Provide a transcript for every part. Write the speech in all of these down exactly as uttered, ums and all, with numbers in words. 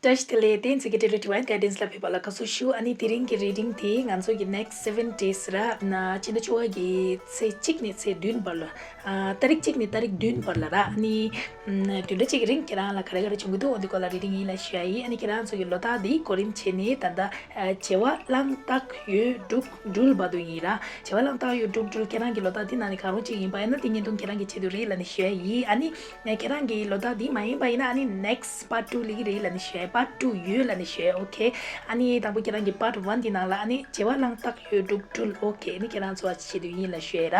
བཀྲ་ཤིས་བདེ་ལེགས། བསྟན་འཛིན་གྱི་ཊེ་ལི་ཌི་ཝའིན་གྷའི་ཌེན་སི་ལ་ཕེབས་པ་ལ་དགའ་བསུ་ཞུ། ཨ་ནི་དེ་རིང་གི་རི་ཌིང་དེ་ང་ཚོ་གི་next seven days ར་ན་ཕྱི་ཟླ་བཅུ་པ་གི་ཚེས་གཅིག་ནས་ཚེས་བདུན་བར་ལ། ཨ་ཏ་རིག་གཅིག་ནས་ཏ་རིག་བདུན་བར་ལ་ར། ཨ་ནི་ཨམ་བདུན་ཕྲག་གཅིག་གི་རིང་ཁྱེད་རང་ལ་ག་རེ་ག་རེ་བྱུང་གི་འདུག་འོ་འདི་སྐོར་ལ་རི་ཌིང་ཡིན་ལ་ཞུ་ཡ་ཡིན། ཨ་ནི་ཁྱེད་རང་ཚོ་གི་ལོ་རྟགས་འདི་གོ་རིམ་བྱས་ནས་ད་ལྟ་ཨ་བྱེ་བ་གླང་སྟག་ཡོས་འབྲུག་སྦྲུལ་བར་དུ་ཡིན་ར། བྱེ་བ་གླང་སྟག་ཡོས་འབྲུག་སྦྲུལ་ཁྱེད་རང་གི་ལོ་རྟགས་འདི་ནང་ནས་གང་རུང་གཅིག་ཡིན་པ་ཡིན་ན་འདི་བརྙན་ཐུང་ཁྱེད་རང་གི་ཆེད་དུ་རེད་ལབ་ནས་ཞུ་ཡ་ཡིན། ཨ་ནི་ཁྱེད་རང་གི་ལོ་རྟགས་འདི་མ་ཡིན་པ་ཡིན་ན་ཨ་ནི་next part two ལ་ཡི་རེད་ལབ་ནས་ཞུ་ཡ། part two ཡོད་ལབ་ནས་ཞུ་ཡ། ཨོ་ཁེ། ཨ་ནི་དང་པོ་ཁྱེད་རང་གི་part one འདི་ནང་ལ་ཨ་ནི་བྱེ་བ་གླང་སྟག་ཡོས་འབྲུག་སྦྲུལ། ཨོ་ཁེ། ཨ་ནི་ཁྱེད་རང་ཚོ་ཆེད་དུ་ཡིན་ལབ་ཞུ་ཡ་ར།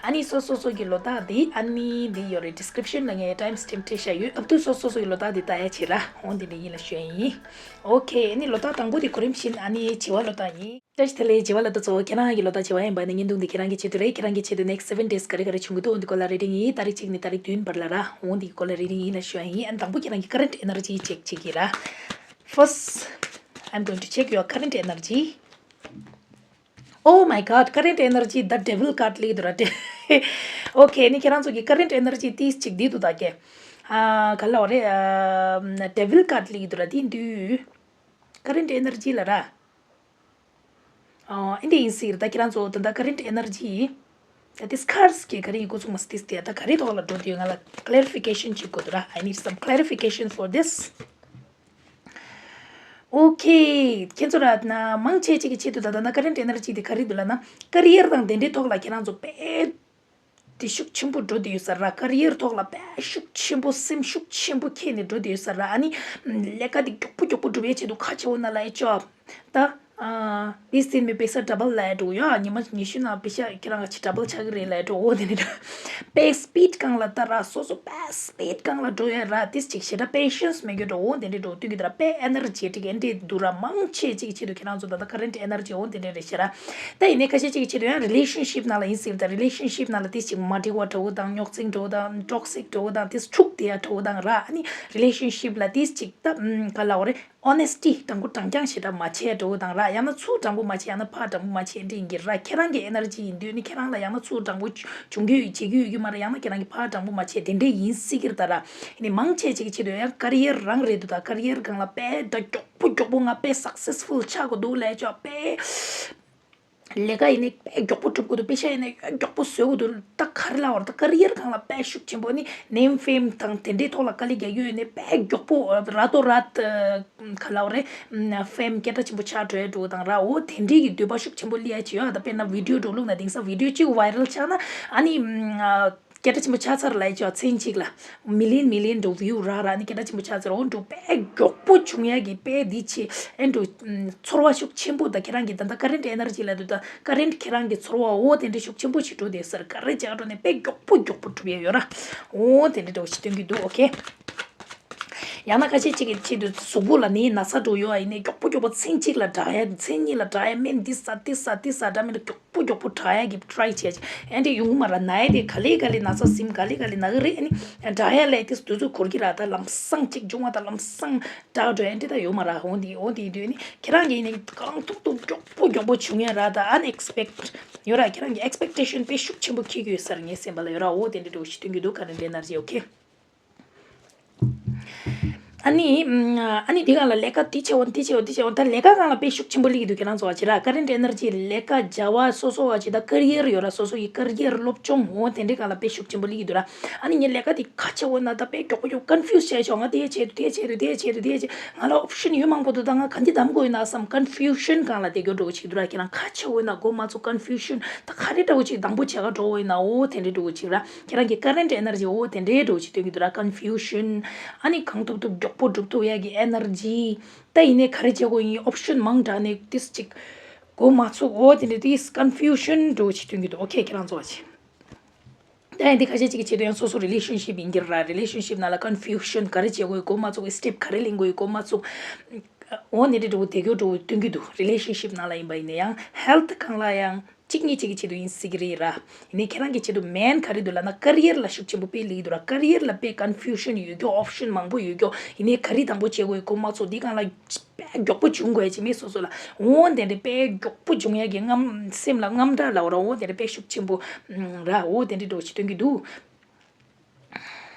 ཨ་ནི་སོ་སོ་སོ་གི་ལོ་རྟགས་འདི་ཨ་ནི་འདི་ཡོད་རེད། description ལ་ངས་time stamp སྤྲད་བཞག་ཡོད། ཨབ་ཏུ་སོ་སོ་སོ་གི་ལོ་རྟགས་འདི་ལྟ་ཡ་བྱེད་ར། འོ་འདི་འདྲ་ཡིན་ལབ་ཞུ་ཡ་ཡིན། ཨོ་ཁེ། ཨ་ནི་ལོ་རྟགས་དང་པོ་འདི་གོ་རིམ་བཞིན་ཨ་ནི་བྱེ་བ་ལོ་རྟགས་ཡིན། བཀྲ་ཤིས་བདེ་ལེགས། བྱེ་བ་ལོ་རྟགས་ཚོ་ཁྱེད་རང་གི་ལོ་རྟགས་བྱེ་བ་ཡིན་པ་ནི་བརྙན་ཐུང་འདི་ཁྱེད་རང་གི་ཆེད་དུ་རེད། ཁྱེད་རང་གི་ཆེད་དུ་next seven days ག་རེ་ག་རེ་བྱུང་གི་འདུག་འོ་འདི་སྐོར་ལ་རི་ཌིང་ཡིན། ཏ་རིག་གཅིག་ནས་ཏ་རིག་བདུན་བར་ལ་ར། འོ་འདི་སྐོར་ལ་རི་ཌིང་ཡིན་ལ་ཞུ་ཡ་ཡིན། ཨ་ནི་དང་པོ་ཁྱེད་རང་གི་current energy check བྱེད་ཀྱི་ར། First, I'm going to check your current energy. Oh my God, current energy, the devil card ལི་འདུག་ར། ཨོ་ཁེ། ཨ་ནི་ཁྱེད་རང་ཚོ་གི་current energy ཏིས་གཅིག་འདི་འདུག་ད་ཀེ། ཨ་ག་ལ་འོ་རེད། ཨ་devil card ལི་འདུག་ར། འདི་འདུག current energy ལ་ར། ཨ་འདི་འདྲ་ཡིན་ཟེར། ད་ཁྱེད་རང་ཚོ་ད་ལྟ་current energy ད་དེ་སྐར་གི་ག་རེ་ཡིན་འགོ་ཚུགས་མ་སི་ཏིས་དེ་ད་ག་རེ་ཐོག་ལ་འགྲོ་དུས་ང་ལ་clarification བྱེད་དགོས་འདུག་ར། I need some clarification for this. Okay, ཁྱེད་ཚོ་ར་ན་མང་ཆེ་ཅིག་གི་ཆེད་དུ་ད་ད་ན་current energy དེ་ག་རེ་འདུག་ལབ་ན་career དང་དེ་འདྲའི་ཐོག་ལ་ཁྱེད་རང་ཚོ་དཔེ་དེ་ཤུགས་ཆེན་པོ་འགྲོ་དུས་ཡོད་ས་ར། career ཐོག་ལ་དཔེ་ཤུགས་ཆེན་པོ་སེམས་ཤུགས་ཆེན་པོ་འཁྱེར་ནས་འགྲོ་དུས་ཡོད་ས་ར། ཨ་ནི་ལས་ཀ་དེ་མགྱོགས་པོ་མགྱོགས་པོ་སྒྲུབ་ཡའི་ཆེད་དུ་ཁ་ཆེ་བོ་ན་ལ་ཨེ་ཅོ་ད། ཨ་དེ་སེམས་མི་པེ་ས་double ལ་འགྲོ་ཡ། ཉི་མ་ཉི་ཤུ་ནང་པེ་ཤ་ཁྱེད་རང་ག་ཆེ་double ཆགས་ཀྱི་རེད་ལ་འགྲོ། འོ་དེ་འདྲ་འགྲོ། དཔེ་speed སྒང་ལ་ལྟ་ར། སོ་སོ་དཔེ་speed སྒང་ལ་འགྲོ་ཡ་ར། དེ་ཅིག་ཞེ་དྲག་patience མེད་རྒྱུ་འགྲོ། འོ་དེ་འདྲ་འགྲོ་དུས་ཀྱི་ད་ར་དཔེ་energetic འདྲ་འདུག་ར། མང་ཆེ་ཅིག་ཆེད་དུ་ཁྱེད་རང་ཚོ་ད་ལྟ་current energy འོ་དེ་འདྲ་རེད་ཤག་ར། ད་ཡིན་ནའི་ཁ་ཤས་ཅིག་ཆེད་དུ་ཡང་relationship ནང་ལ་ཡིན་ཟེར། ད་relationship ནང་ལ་དེ་ཅིག་མ་འགྲིག་པ་འདྲ་བོ་དང་རྙོག་འཛིང་འདྲ་བོ་དང་toxic འདྲ་བོ་དང་དེ་འཁྲུག་བསྡད་ཡ་འདྲ་བོ་དང་ར། ཨ་ནི་relationship ལ་དེ་ཅིག་ད་ག་ལ་འོ་རེད། honesty དྲང་པོ་དྲང་རྐྱང་ཞེ་དྲག་མ་བྱས་འགྲོ་དང་ར། ཡང་ན་ཚུར་དྲང་པོ་མ་བྱས། ཡང་ན་ཕར་དྲང་པོ་མ་བྱས་འདྲ་ཡིན་གྱི་ར། ཁྱེད་རང་གི་energy ཡིན་དུས་ནི་ཁྱེད་རང་ལ་ཡང་ན་ཚུར་དྲང་པོ་བྱུང་རྒྱུ་ཡོད་བྱེད་རྒྱུ་ཡོད་རྒྱུ་མ་རེད། ཡང་ན་ཁྱེད་རང་གི་ཕར་དྲང་པོ་མ་བྱས་དེ་འདྲ་ཡིན་སྲིད་ཀྱི་རེད་ད་ར། ཡིན་ནི་མང་ཆེ་ཅིག་གི་ཆེད་དུ་ཡང་career རང་རེད་འདུག་ད་career སྒང་ལ་དཔེ་ད་མགྱོགས་པོ་མགྱོགས་པོ་ང་དཔེ་successful ཆགས་དགོས་འདུག་ལས་ཆོག་དཔེ། ལས་ཀ་ཡིན་ནའི་དཔེ་མགྱོགས་པོ་སྒྲུབ་དགོས་འདུག་པེ་ཤ་ཡིན་ནའི་མགྱོགས་པོ་བཟོ་དགོས་འདུག་ད་ག་རེ་ལབ་དགོས་རེད། ད་career སྒང་ལ་དཔེ་ཤུགས་ཆེན་པོ་ནི་name fame དང་དེ་འདྲའི་ཐོག་ལ་དཀའ་ལས་རྒྱག་རྒྱུ་ཡོད་ནའི་དཔེ་མགྱོགས་པོ་ར་ཏོ་ར་ཏ་ག་ལབ་དགོས་རེད། fame སྐད་གྲགས་ཆེན་པོ་ཆགས་འགྲོ་ཡ་འགྲོ་དང་ར། འོ་དེ་འདྲའི་གི་འདོད་པ་ཤུགས་ཆེན་པོ་སླེབས་ཡ་ཅིག་ཡོད། ད་དཔེར་ན་video འགྲོ་ལུགས་ན་དེང་སང་video གཅིག་viral ཆགས་ན་ཨ་ནི། སྐད་གྲགས་ཆེན་པོ་ཆགས་ཚར་ལབ་ཡ་ཅིག་མཚན་གཅིག་ལ་million million འགྲོ་view རག་རག་ནི་སྐད་གྲགས་ཆེན་པོ་ཆགས་ཚར། འོ་འགྲོ་དཔེ་མགྱོགས་པོ་བྱུང་ཡ་གི་དཔེ་འདི་ཆེ་ཨེ་འགྲོ། ཚོར་བ་ཤུགས་ཆེན་པོ་ད་ཁྱེད་རང་གི་ད་ལྟ་current energy ལབ་དུས་ད་current ཁྱེད་རང་གི་ཚོར་བ་འོ་དེ་འདྲ་ཤུགས་ཆེན་པོ་ཞིག་འགྲོ་དེ་སར་ག་རེ་བྱས་འགྲོ་ནས་དཔེ་མགྱོགས་པོ་མགྱོགས་པོ་སྒྲུབ་ཡ་ཡོད་ར། འོ་དེ་འདྲ་འགྲོ་ཞིག་སྟོན་གྱི་འདུག་ཨོ་ཁེ། ཡང་ན་ཁ་ཤས་ཅིག་གི་ཆེད་དུ་གཟུགས་པོ་ལ་ནི་ན་ཚ་འགྲོ་ཡོད་ཨ་ཡིན་ནའི་མགྱོགས་པོ་མགྱོགས་པོ་མཚན་གཅིག་ལ་དྲག་ཡ། མཚན་གཉིས་ལ་དྲག་ཡ། སྨན་འདི་ཟ་འདི་ཟ་འདི་ཟ་འདྲ་མིན་ན་མགྱོགས་པོ་མགྱོགས་པོ་དྲག་ཡ་གི་try བྱས་ཨེ་འདྲ་ཡོང་གི་མ་ར། ན་ཡ་དེ་ག་ལེ་ག་ལེ་ན་ཚ་ཟིན་ག་ལེ་ག་ལེ་ན་གི་རེད། ཨ་ནི་དྲག་ཡ་ལས་དེ་དུས་ཚོད་འགོར་གི་ར། ད་ལམ་སང་གཅིག་བྱུང་བ་ད་ལམ་སང་དྲག་འགྲོ་ཨེ་འདྲ་ད་ཡོད་མ་ར། འོ་འདི་འོ་འདི་དུས་ནི་ཁྱེད་རང་གི་ནི་གང་ཐུབ་ཐུབ་མགྱོགས་པོ་མགྱོགས་པོ་བྱུང་ཡ་ར། ད་unexpect ཡོད་ར། ཁྱེད་རང་གི་expectation དཔེ་ཤུགས་ཆེན་པོ་འཁྱེར་གྱི་ཡོད་ས་ར་ངའི་སེམས་པ་ལ་ཡོད་ར། འོ་དེ་འདྲ་འགྲོ་ཞིག་སྟོན་གྱི་འདུག current energy okay. ཨ་ནི། ཨ་ནི་དེ་སྒང་ལ་ལས་ཀ་དེ་བྱེད་འོ་དེ་བྱེད་འོ་དེ་བྱེད་འོ་ད་ལས་ཀ་སྒང་ལ་དཔེ་ཤུགས་ཆེན་པོ་སླེབས་ཀྱི་འདུག་ཁྱེད་རང་ཚོ་བ་བྱེད་ར། current energy ལས་ཀ་བྱ་བ་སོ་སོ་བ་བྱེད་ད་career ཡོད་ར། སོ་སོ་ཡི་career སློབ་སྦྱོང་འོ་དེ་འདྲའི་སྒང་ལ་དཔེ་ཤུགས་ཆེན་པོ་སླེབས་ཀྱི་འདུག་ར། ཨ་ནི་ངས་ལས་ཀ་དེ་ག་བྱེད་འོ་ན་ད་དཔེ་མགྱོགས་པོ་མགྱོགས་confuse བྱས་ཆོག་ང་དེ་བྱེད་དུ་དེ་བྱེད་དུ་དེ་བྱེད་དུ་དེ་བྱེད་ང་ལ་option ཡོད་མང་པོ་འདུག་ད་ང་ག་འདི་གདམ་དགོས་ཡོད་ན་བསམ་confusion སྒང་ལ་དེ་གྱོ་འགྲོ་གི་ཆིག་འདུག་ར། ཁྱེད་རང་ག་བྱེད་འོ་ན་འགོ་མ་ཚུགས་confusion ད་ག་རེ་འདྲ་བོ་ཅིག་དང་པོ་བྱེད་ག་འགྲོ་འོ་ཡིན་ན་འོ་དེ་འདྲའི་འགྲོ་གི་ཅིག་ར། ཁྱེད་རང་གི་current energy འོ་དེ་འདྲའི་འགྲོ་ཅིག་སྟོན་གྱི་འདུག་ར། confusion ཨ་ནི་གང་ཐུབ་ཐུབ་མགྱོགས་པོ་སྒྲུབ་ཐུབ་ཡ་གི་energy ད་ཡིན་ནའི་ག་རེ་བྱེད་དགོས་ཡིན་option མང་དྲགས་ནས་ཏིས་ཅིག་འགོ་མ་ཚུགས་འོ་དེ་འདྲའི་ཏིས་confusion འགྲོ་ཅིག་སྟོན་གྱི་འདུག okay ཁྱེད་རང་ཚོ་བ་ཅིག་ད་ཡིན་འདི་ཁ་ཤས་ཅིག་གི་ཆེད་དུ་ཡང་སོ་སོ་relationship ཡིན་གྱི་ར། relationship ནང་ལ་confusion ག་རེ་བྱེད་དགོས་ཡིན་འགོ་མ་ཚུགས། step ག་རེ་ལེན་དགོས་ཡིན་འགོ་མ་ཚུགས། འོ་ནི་འདྲ་འགྲོ་དེ་གྱོ་འགྲོ་སྟོན་གྱི་འདུག relationship ནང་ལ་ཡིན་པ་ཡིན་ན་ཡང་health སྒང་ལ་ཡང་གཅིག་གཉིས་གཅིག་གི་ཆེད་དུ་ཡིན་སྲིད་ཀྱི་རེད་ར། ཡིན་ནའི་ཁྱེད་རང་གི་ཆེད་དུ་main ག་རེ་འདུག་ལབ་ན་career ལ་ཤུགས་ཆེན་པོ་དཔེ་སླེབས་ཀྱི་འདུག་ར། career ལ་དཔེ་confusion ཡོད་ཀྱོ་option མང་པོ་ཡོད་ཀྱོ། ཡིན་ནའི་ག་རེ་དང་པོ་བྱེད་དགོས་ཡིན་འགོ་མ་ཚུགས། འདི་སྒང་ལ་དཔེ་མགྱོགས་པོ་བྱུང་དགོས་ཡ་ཅིག་མེད་སོ་སོ་ལ། འོ་དེ་འདྲ་དཔེ་མགྱོགས་པོ་བྱུང་ཡ་གི་རྔམ་སེམས་ལ་རྔམ་སྐྲག་ལབ་ར། འོ་དེ་འདྲ་དཔེ་ཤུགས་ཆེན་པོ་ར། འོ་དེ་འདྲ་འགྲོ་ཞིག་སྟོན་གྱི་འདུག་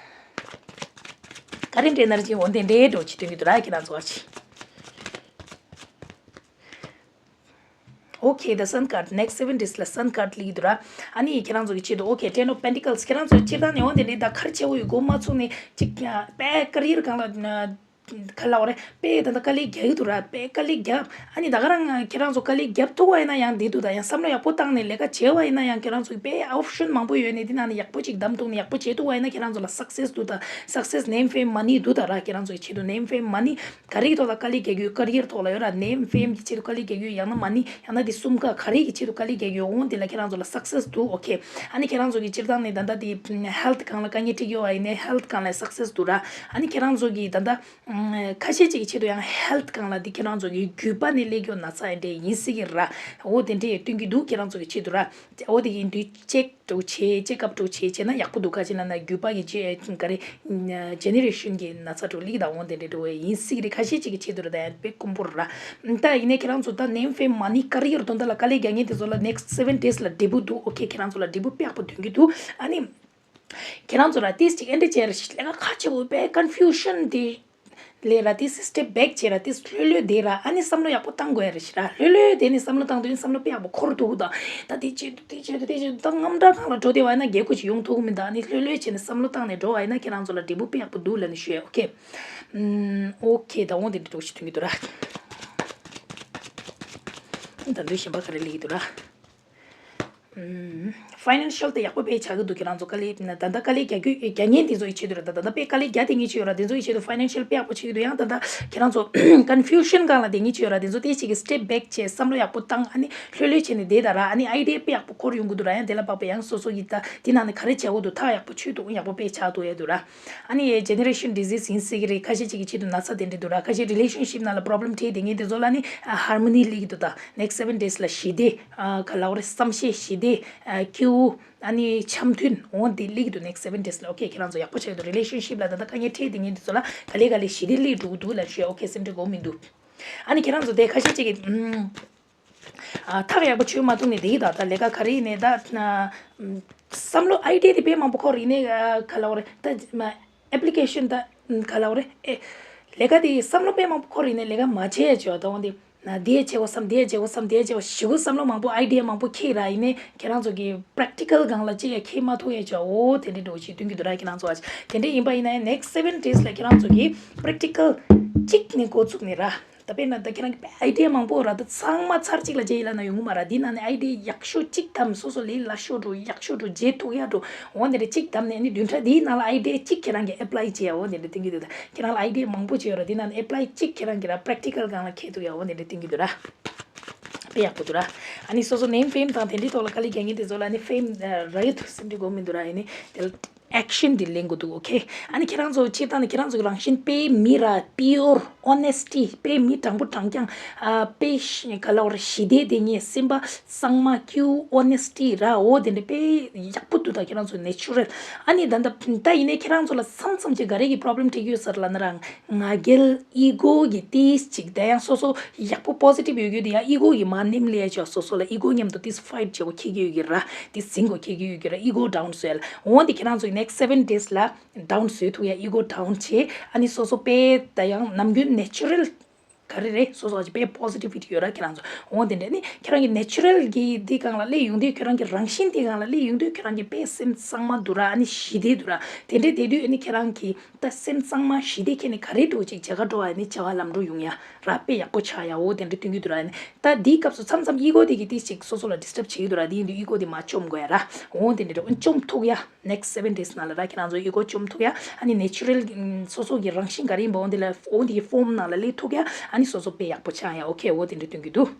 ག་རེ་འདྲེན་ན་རེ་ཅིག་འོ་དེ་འདྲའི་འགྲོ་ཅིག་སྟོན་གྱི་འདུག་ར། ཁྱེད་རང་ཚོ་བ་ཅིག Okay, the Sun card, next seven days ལ་Sun card སླེབས་ཀྱི་འདུག་ར། ཨ་ནི་ཁྱེད་རང་ཚོ་གི་ཆེད་དུ། Okay, Ten of Pentacles, ཁྱེད་རང་ཚོ་སྤྱིར་བཏང་ནས་འོ་དེ་འདྲའི་ད་ག་རེ་བྱེད་དགོས་ཡོད་མགོ་མ་ཚོས་ནས་ཅིག་ཨ་པའི་ཀ་རི་ཡར་སྒང་ལ་ཨ་ག་ལབ་དགོས་རེད། པའི་ད་ལྟ་དཀའ་ལས་རྒྱག་གི་འདུག་ར། པའི་དཀའ་ལས་རྒྱབ། ཨ་ནི་ད་ག་རང་ཁྱེད་རང་ཚོ་དཀའ་ལས་རྒྱབ་ཐུབ་པ་ཡིན་ན་ཡང་བདེ་འདུག་ད་ཡང་བསམ་བློ་ཡག་པོ་བཏང་ནས་ལས་ཀ་བྱས་པ་ཡིན་ན་ཡང་ཁྱེད་རང་ཚོ་གི་པའི་ཨོབ་ཤན་མང་པོ་ཡོད་ནས་དེ་ནང་ནས་ཡག་པོ་ཅིག་བདམས་ཐུབ་ནས་ཡག་པོ་བྱེད་ཐུབ་པ་ཡིན་ན་ཁྱེད་རང་ཚོ་ལ་སག་སེས་འདུག་ད་སག་སེས། Name, fame, money འདུག་ད་ར། ཁྱེད་རང་ཚོ་གི་ཆེད་དུ་Name, fame, money ག་རེའི་ཐོག་ལ་དཀའ་ལས་རྒྱག་གི་ཡོད། ཀ་རི་ཡར་ཐོག་ལ་ཡོད་ར། Name, fame གི་ཆེད་དུ་དཀའ་ལས་རྒྱག་གི་ཡོད། ཡང་ན་money ཡང་ན་དེ་གསུམ་ཀ་ག་རེ་གི་ཆེད་དུ་དཀའ་ལས་རྒྱག་གི་ཡོད། འོང་དེ་ལ་ཁྱེད་རང་ཚོ་ལ་སག་སེས་འདུག Okay, ཨ་ནི་ཁྱེད་རང་ཚོ་གི་སྤྱིར་བཏང་ནས་ད་ལྟ་དེ་ཧེལ་ཐི་སྒང་ལ་དཀའ་ངལ་འཕྲད་ཀྱི་ཡོད་པ་ཡིན་ནའི་ཧེལ་ཐི་སྒང་ལ་སག་སེས་འདུག་ར། ཨ་ནི་ཁྱེད་རང་ཚོ་གི་ད་ལྟ་ཁ་ཤས་ཅིག་གི་ཆེད་དུ་ཡང་ཧེལ་ཐི་སྒང་ལ་དེ་ཁྱེད་རང་ཚོ་གི་རྒྱུད་པ་ནས་སླེབས་ཀྱི་ཡོད་ན་ཚ་དེ་འདྲ་ཡིན་སྲིད་ཀྱི་ར། འོ་དེ་འདྲ་ཡང་སྟོན་གྱི་འདུག་ཁྱེད་རང་ཚོ་གི་ཆེད་དུ་ར། འོ་དེ་ཡིན་དུས་ཅེག་འདྲ་བོ་བྱེད། ཅེག་ཨབ་འདྲ་བོ་བྱེད། བྱས་ན་ཡག་པོ་འདུག་ག་ཅི་ལབ་ན་རྒྱུད་པ་གི་ཇེ་ག་རེ་ཇེ་ནེ་རེ་ཤན་གྱི་ན་ཚ་འདྲ་བོ་སླེབས་ཀྱི་འདུག་འོ་དེ་འདྲ་འདྲ་བོ་ཡིན་སྲིད་ཀྱི་རེད། ཁ་ཤས་ཅིག་གི་ཆེད་དུ་རེད། ད་ཡང་དཔེ་དཀོན་པོ་རེད་ར། ད་ཡིན་ནའི་ཁྱེད་རང་ཚོ་ད་Name, fame, money ཀ་རི་ཡར་དོན་དག་ལ་དཀའ་ལས་རྒྱག་མཁན་དེ་ཚོ་ལ་next seven days ལ་འབྲས་བུ་འདུག Okay, ཁྱེད་རང་ཚོ་ལ་འབྲས་བུ་དཔེ་ཡག་པོ་ཐོན་གྱི་འདུག་ཨ་ནི་ཁྱེད་རང་ཚོ་ལ་ཏིས་ཅིག་ཨེ་འདྲ་བྱས་ར། ལས་ཀ་ཁག་ཆེ་བོ་དཔེ་ཀོན་ཕིའུ་ཤན་དེ་ལས་ར། ཏིས་སི་ཊེབ་བེག་བྱས་ར། ཏིས་ལྷོད་ལྷོད་བསྡད་ར། ཨ་ནི་བསམ་བློ་ཡག་པོ་བཏང་དགོས་ཡ་རེད་ཤི་ར། ལྷོད་ལྷོད་བསྡད་ནས་བསམ་བློ་བཏང་དུས་བསམ་བློ་དཔེ་ཡག་པོ་འཁོར་འདུག་ད་ད་དེ་བྱེད་དུ་དེ་བྱེད་དུ་དེ་བྱེད་དུ་ད་དངངས་སྐྲག་སྒང་ལ་འགྲོ་བསྡད་པ་ཡིན་ན་རྒྱལ་ཁོ་ཅིག་ཡོང་ཐུབ་ཀྱི་མི་འདུག་ཨ་ནི་ལྷོད་ལྷོད་བྱས་ནས་བསམ་བློ་བཏང་ནས་འགྲོ་བ་ཡིན་ན་ཁྱེད་རང་ཚོ་ལ་འབྲས་བུ་དཔེ་ཡག་པོ་འདུག་ལབ་ནས་ཞུ་ཡ། Okay, ཨམ། Okay, ད་འོ་དེ་འདྲ་འདྲ་བོ་ཞིག་ཐོན་གྱི་འདུག་ར། ད་དུང་གཞན་པ་ག་རེ་སླེབས་ཀྱི་འདུག་ར། ཨམ། ཕའི་ནན་ཤལ་དེ་ཡག་པོ་དཔེ་ཆགས་ཀྱི་འདུག་ཁྱེད་རང་ཚོ་དཀའ་ལས་ད་ལྟ་དཀའ་ལས་རྒྱག་རྒྱུ་རྒྱག་མཁན་དེ་ཚོ་ཡི་ཆེད་དུ་རེད། ད་ད་ལྟ་དཔེ་དཀའ་ལས་རྒྱག་བསྡད་མཁན་ཅིག་ཡོད་ར། དེ་ཚོ་ཡི་ཆེད་དུ་ཕའི་ནན་ཤལ་དཔེ་ཡག་པོ་ཆགས་ཀྱི་འདུག་ཡང་ད་ལྟ་ཁྱེད་རང་ཚོ་ཀོན་ཕིའུ་ཤན་སྒང་ལ་བསྡད་མཁན་ཅིག་ཡོད་ར། དེ་ཚོ་དེ་ཅིག་གི་སི་ཊེབ་བེག་བྱས་བསམ་བློ་ཡག་པོ་བཏང་། ཨ་ནི་ལྷོད་ལྷོད་བྱས་ནས་བསྡད་ད་ར། ཨ་ནི་ཨའི་ཌི་ཡ་དཔེ་ཡག་པོ་འཁོར་ཡོང་གི་འདུག་ར། ཡང་དེ་ལ་དཔག་པའི་ཡང་སོ་སོ་གི་ད་དེ་ནང་ནས་ག་རེ་བྱེད་དགོས་འདུག་ཐག་ཡག་པོ་ཆོད་འདུག་ཡག་པོ་དཔེ་ཆགས་འདུག་ཡ་འདུག་ར། ཨ་ནི་ཇེ་ནེ་རེ་ཤན་ཌི་ཟིས་ཡིན་སྲིད་ཀྱི་རེད། ཁ་ཤས་ཅིག་གི་ཆེད་དུ་ན་ཚ་དེ་འདྲ་འདུག་ར། ཁ་ཤས་རི་ལེ་ཤན་ཤིབ་ནང་ལ་པོ་རོབ་ལེམ་འཕྲད་བསྡད་མཁན་དེ་ཚོ་ལ་ནི་ཧར་མོ་ནི་སླེབས་ཀྱི་འདུག་ད་ནེགསི་སེ་བེན་ཌེ་སི་ལ་ཞི་བདེ། ཨ་ག་ལབ་དགོས་རེད། བསམ་ཤེས་ཞི་བདེ། ཨ་སྐྱིད་པོ། ཨ་ནི་འཆམ་མཐུན་འོ་དེ་སླེབས་ཀྱི་འདུག་ནེགསི་སེ་བེན་ཌེ་སི་ལ། ཨོ་ཁེ། ཁྱེད་རང་ཚོ་ཡག་པོ་ཆགས་ཀྱི་འདུག་རི་ལེ་ཤན་ཤིབ་ལ་ད་ལྟ་དཀའ་ངལ་འཕྲད་བསྡད་མཁན་དེ་ཚོ་ལ་ག་ལེ་ག་ལེ་ཞི་བདེ་སླེབས་འགྲོ་གི་འདུག་ལབ་ཞུ་ཡ། ཨོ་ཁེ། སེམས་ཁྲལ་དགོས་མི་འདུག་ཨ་ནི་ཁྱེད་རང་ཚོ་དེ་ཁ་ཤས་ཅིག་གིས་ཨ་ཐག་ཡག་པོ་ཆོད་མ་ཐུབ་ནས་བསྡད་ཀྱི་འདུག་ད་ལས་ཀ་ག་རེ་ཡིན་ནའི་ད་ཨ་བསམ་བློ་ཨའི་ཌི་ཡ་དེ་དཔེ་མང་པོ་འཁོར་ཡིན་ནའི་ཨ་ག་ལབ་དགོས་རེད། ད་ཨེབ་ལི་ཀེ་ཤན་ད་ག་ལབ་དགོས་རེད། ཨེ་ལས་ཀ་དེ་བསམ་བློ་དཔེ་མང་པོ་འཁོར་ཡིན་ནའི་ལས་ཀ་མ་བྱས་ཡ་བྱས་པ་དང་དེ་ན་དེ་བྱས་པ་བསམ་དེ་བྱས་པ་བསམ་དེ་བྱས་པ་ཞེ་པོ་བསམ་བློ་མང་པོ་ཨའི་ཌི་ཡ་མང་པོ་འཁྱེར་ར། ཡིན་ནའི་ཁྱེད་རང་ཚོ་གི་པེ་རེག་ཊི་ཀལ་སྒང་ལ་ཅི་ཡ་འཁྱེར་མ་ཐུབ་ཡ་བྱས་པ། འོ་དེ་འདྲའི་འདྲ་བོ་ཞིག་སྟོན་གྱི་འདུག་ར། ཁྱེད་རང་ཚོ་ཨ་དེ་འདྲ་ཡིན་པ་ཡིན་ན་ཡང་ནེགསི་སེ་བེན་ཌེ་སི་ལ་ཁྱེད་རང་ཚོ་གི་པེ་རེག་ཊི་ཀལ་གཅིག་ནས་འགོ་བཙུགས་ནས་ར། ད་དཔེར་ན་ད་ཁྱེད་རང་གི་ཨའི་ཌི་ཡ་མང་པོ་ར། ད་ཚང་མ་ཚར་གཅིག་ལ་བརྗེ་ཡིན་ལབ་ན་ཡོང་གི་མ་རེད། འདི་ནང་ནས་ཨའི་ཌི་ཡ་ཡག་ཤོས་གཅིག་བདམས། སོ་སོ་ལས་སླ་ཤོས་འདྲ་བོ་ཡག་ཤོས་འདྲ་བོ་བརྗེ་ཐུབ་ཡ་འདྲ་བོ། འོ་འདི་འདྲ་གཅིག་བདམས་ནས་ཨ་ནི་བདུན་ཕྲག་འདིའི་ནང་ལ་ཨའི་ཌི་ཡ་གཅིག་ཁྱེད་རང་གིས་ཨེབ་ལའི་བྱེད་ཡ། འོ་འདི་འདྲ་སྟོན་གྱི་འདུག་ད་ཁྱེད་རང་ལ་ཨའི་ཌི་ཡ་མང་པོ་ཅིག་ཡོད་ར། འདི་ནང་ནས་ཨེབ་ལའི་གཅིག་ཁྱེད་རང་གིས་ར་པེ་རེག་ཊི་ཀལ་སྒང་ལ་འཁྱེར་ཐུབ་ཡ། འོ་འདི་འདྲ་སྟོན་གྱི་འདུག་ར། དཔེ་ཡག་པོ་འདུག་ར། ཨ་ནི་སོ་སོ་ནེམ་ཕེམ་དང་དེ་འདྲའི་ཐོག་ལ་དཀའ་ལས་རྒྱག་མཁན་དེ་ཚོ་ལ་ཨ་ནི་ཕེམ་རག་ཡོད་དུ་སེམས་ཁྲལ་དགོས་མི་འདུག་ར། ཨ་ནི་དེ་ལ་ཨེག་ཤན་དེ་ལེན་དགོས་འདུག་ཨོ་ཁེ། ཨ་ནི་ཁྱེད་རང་ཚོ་སྤྱིར་བཏང་ནས་ཁྱེད་རང་ཚོ་གི་རང་བཞིན་དཔེ་མི་ར་པིའུར་ཨོ་ནེ་སི་ཊི། དཔེ་མི་དྲང་པོ་དྲང་རྐྱང་། ཨ་དཔེ་ཤ་ག་ལབ་དགོས་རེད། ཞི་བདེ་དེ་ངས་སེམས་པ་གཙང་མ་སྐྱིད་པོ་ཨོ་ནེ་སི་ཊི་ར། འོ་དེ་འདྲ་དཔེ་ཡག་པོ་འདུག་ད་ཁྱེད་རང་ཚོ་ནེ་ཅུ་རལ། ཨ་ནི་ད་ད་ད་ཡིན་ནའི་ཁྱེད་རང་ཚོ་ལ་མཚམས་མཚམས་ཅིག་ག་རེ་གི་པོ་རོབ་ལེམ་འཕྲད་ཀྱི་ཡོད་ས་རེད་ལབ་ན་རང་ང་རྒྱལ་ཨི་གོ་གི་ཏིས་ཅིག་དེ་ཡང་སོ་སོ་ཡག་པོ་པོ་སི་ཊིབ་ཡོད་རྒྱུ་དེ་ཡང་ཨི་གོ་གི་མར་ནེམ་ལས་ཅོག་སོ་སོ་ལ་ཨི་གོ་མཉམ་དུ་ཏིས་ཕའིཊ་བྱེད་དགོས་འཁྱེར་གྱི་ཡོད་ཀྱི་ར། ཏིས་འཛིང་དགོས་འཁྱེར་གྱི་ཡོད་ཀྱི་ར། ཨི་གོ་ཌའུན་བཟོས་ལ། འོ་འདི་ཁྱེད་རང་ཚོ་ནེགསི་སེ་བེན་ཌེ་སི་ལ་ཌའུན་བཟོས་ཐུབ་ཡ། ཨི་གོ་ཌའུན་བྱེད། ཨ་ནི་སོ་སོ་དཔེ་ད་ཡང་ནམ་རྒྱུན་ནེ་ཅུ་རལ་ག་རེ་རེད། སོ་སོ་ཨ་ཅི་དཔེ་པོ་སི་ཊིབ་ལི་ཊི་ཡོད་ར་ཁྱེད་རང་ཚོ། འོ་དེ་འདྲ་ནི་ཁྱེད་རང་གི་ནེ་ཅུ་རལ་གི་འདི་སྒང་ལ་སླེབས་ཡོང་དུས་ཁྱེད་རང་གི་རང་བཞིན་འདི་སྒང་ལ་སླེབས་ཡོང་དུས་ཁྱེད་རང་གི་དཔེ་སེམས་གཙང་མ་འདུག་ར། ཨ་ནི་ཞི་བདེ་འདུག་ར། དེ་འདྲ་བསྡད་དུས་ཨ་ནི་ཁྱེད་རང་གི་ད་སེམས་གཙང་མ་ཞི་བདེ་ཁྱེད་ནི་ག་རེ་འགྲོ་ཅིག་བྱེད་ག་འགྲོ་བ་ནི་བྱ་བ་ལམ་འགྲོ་ཡོང་ཡ་ར། དཔེ་ཡག་པོ་ཆགས་ཡ། འོ་དེ་འདྲ་སྟོན་གྱི་འདུག་ར། ཨ་ནི་ད་འདིའི་སྐབས་སུ་མཚམས་མཚམས་ཨི་གོ་དེ་གི་ཏིས་ཅིག་སོ་སོ་ལ་ཌིས་ཊབ་བྱེད་ཀྱི་འདུག་ར། དེ་ཡིན་དུས་ཨི་གོ་དེ་མར་བཅོམ་དགོས་ཡ་ར། འོ་དེ་འདྲ་འགྲོ་བཅོམ་ཐུབ་ཡ། ནེགསི་སེ་བེན་ཌེ་སི་ནང་ལ་ར་ཁྱེད་རང་ཚོ་ཨི་གོ་བཅོམ་ཐུབ་ཡ། ཨ་ནི་ནེ་ཅུ་རལ་སོ་སོ་གི་རང་བཞིན་ག་རེ་ཡིན་པ་འོ་དེ་ལ་འོ་དེ་གི་ཕོམ་ནང་ལ་སླེབས་ཐུབ་ཡ། ཨ་ནི་སོ་སོ་དཔེ་ཡག་པོ་ཆགས་ཡ། ཨོ་ཁེ། འོ་དེ་འདྲ་སྟོན་གྱི་འདུག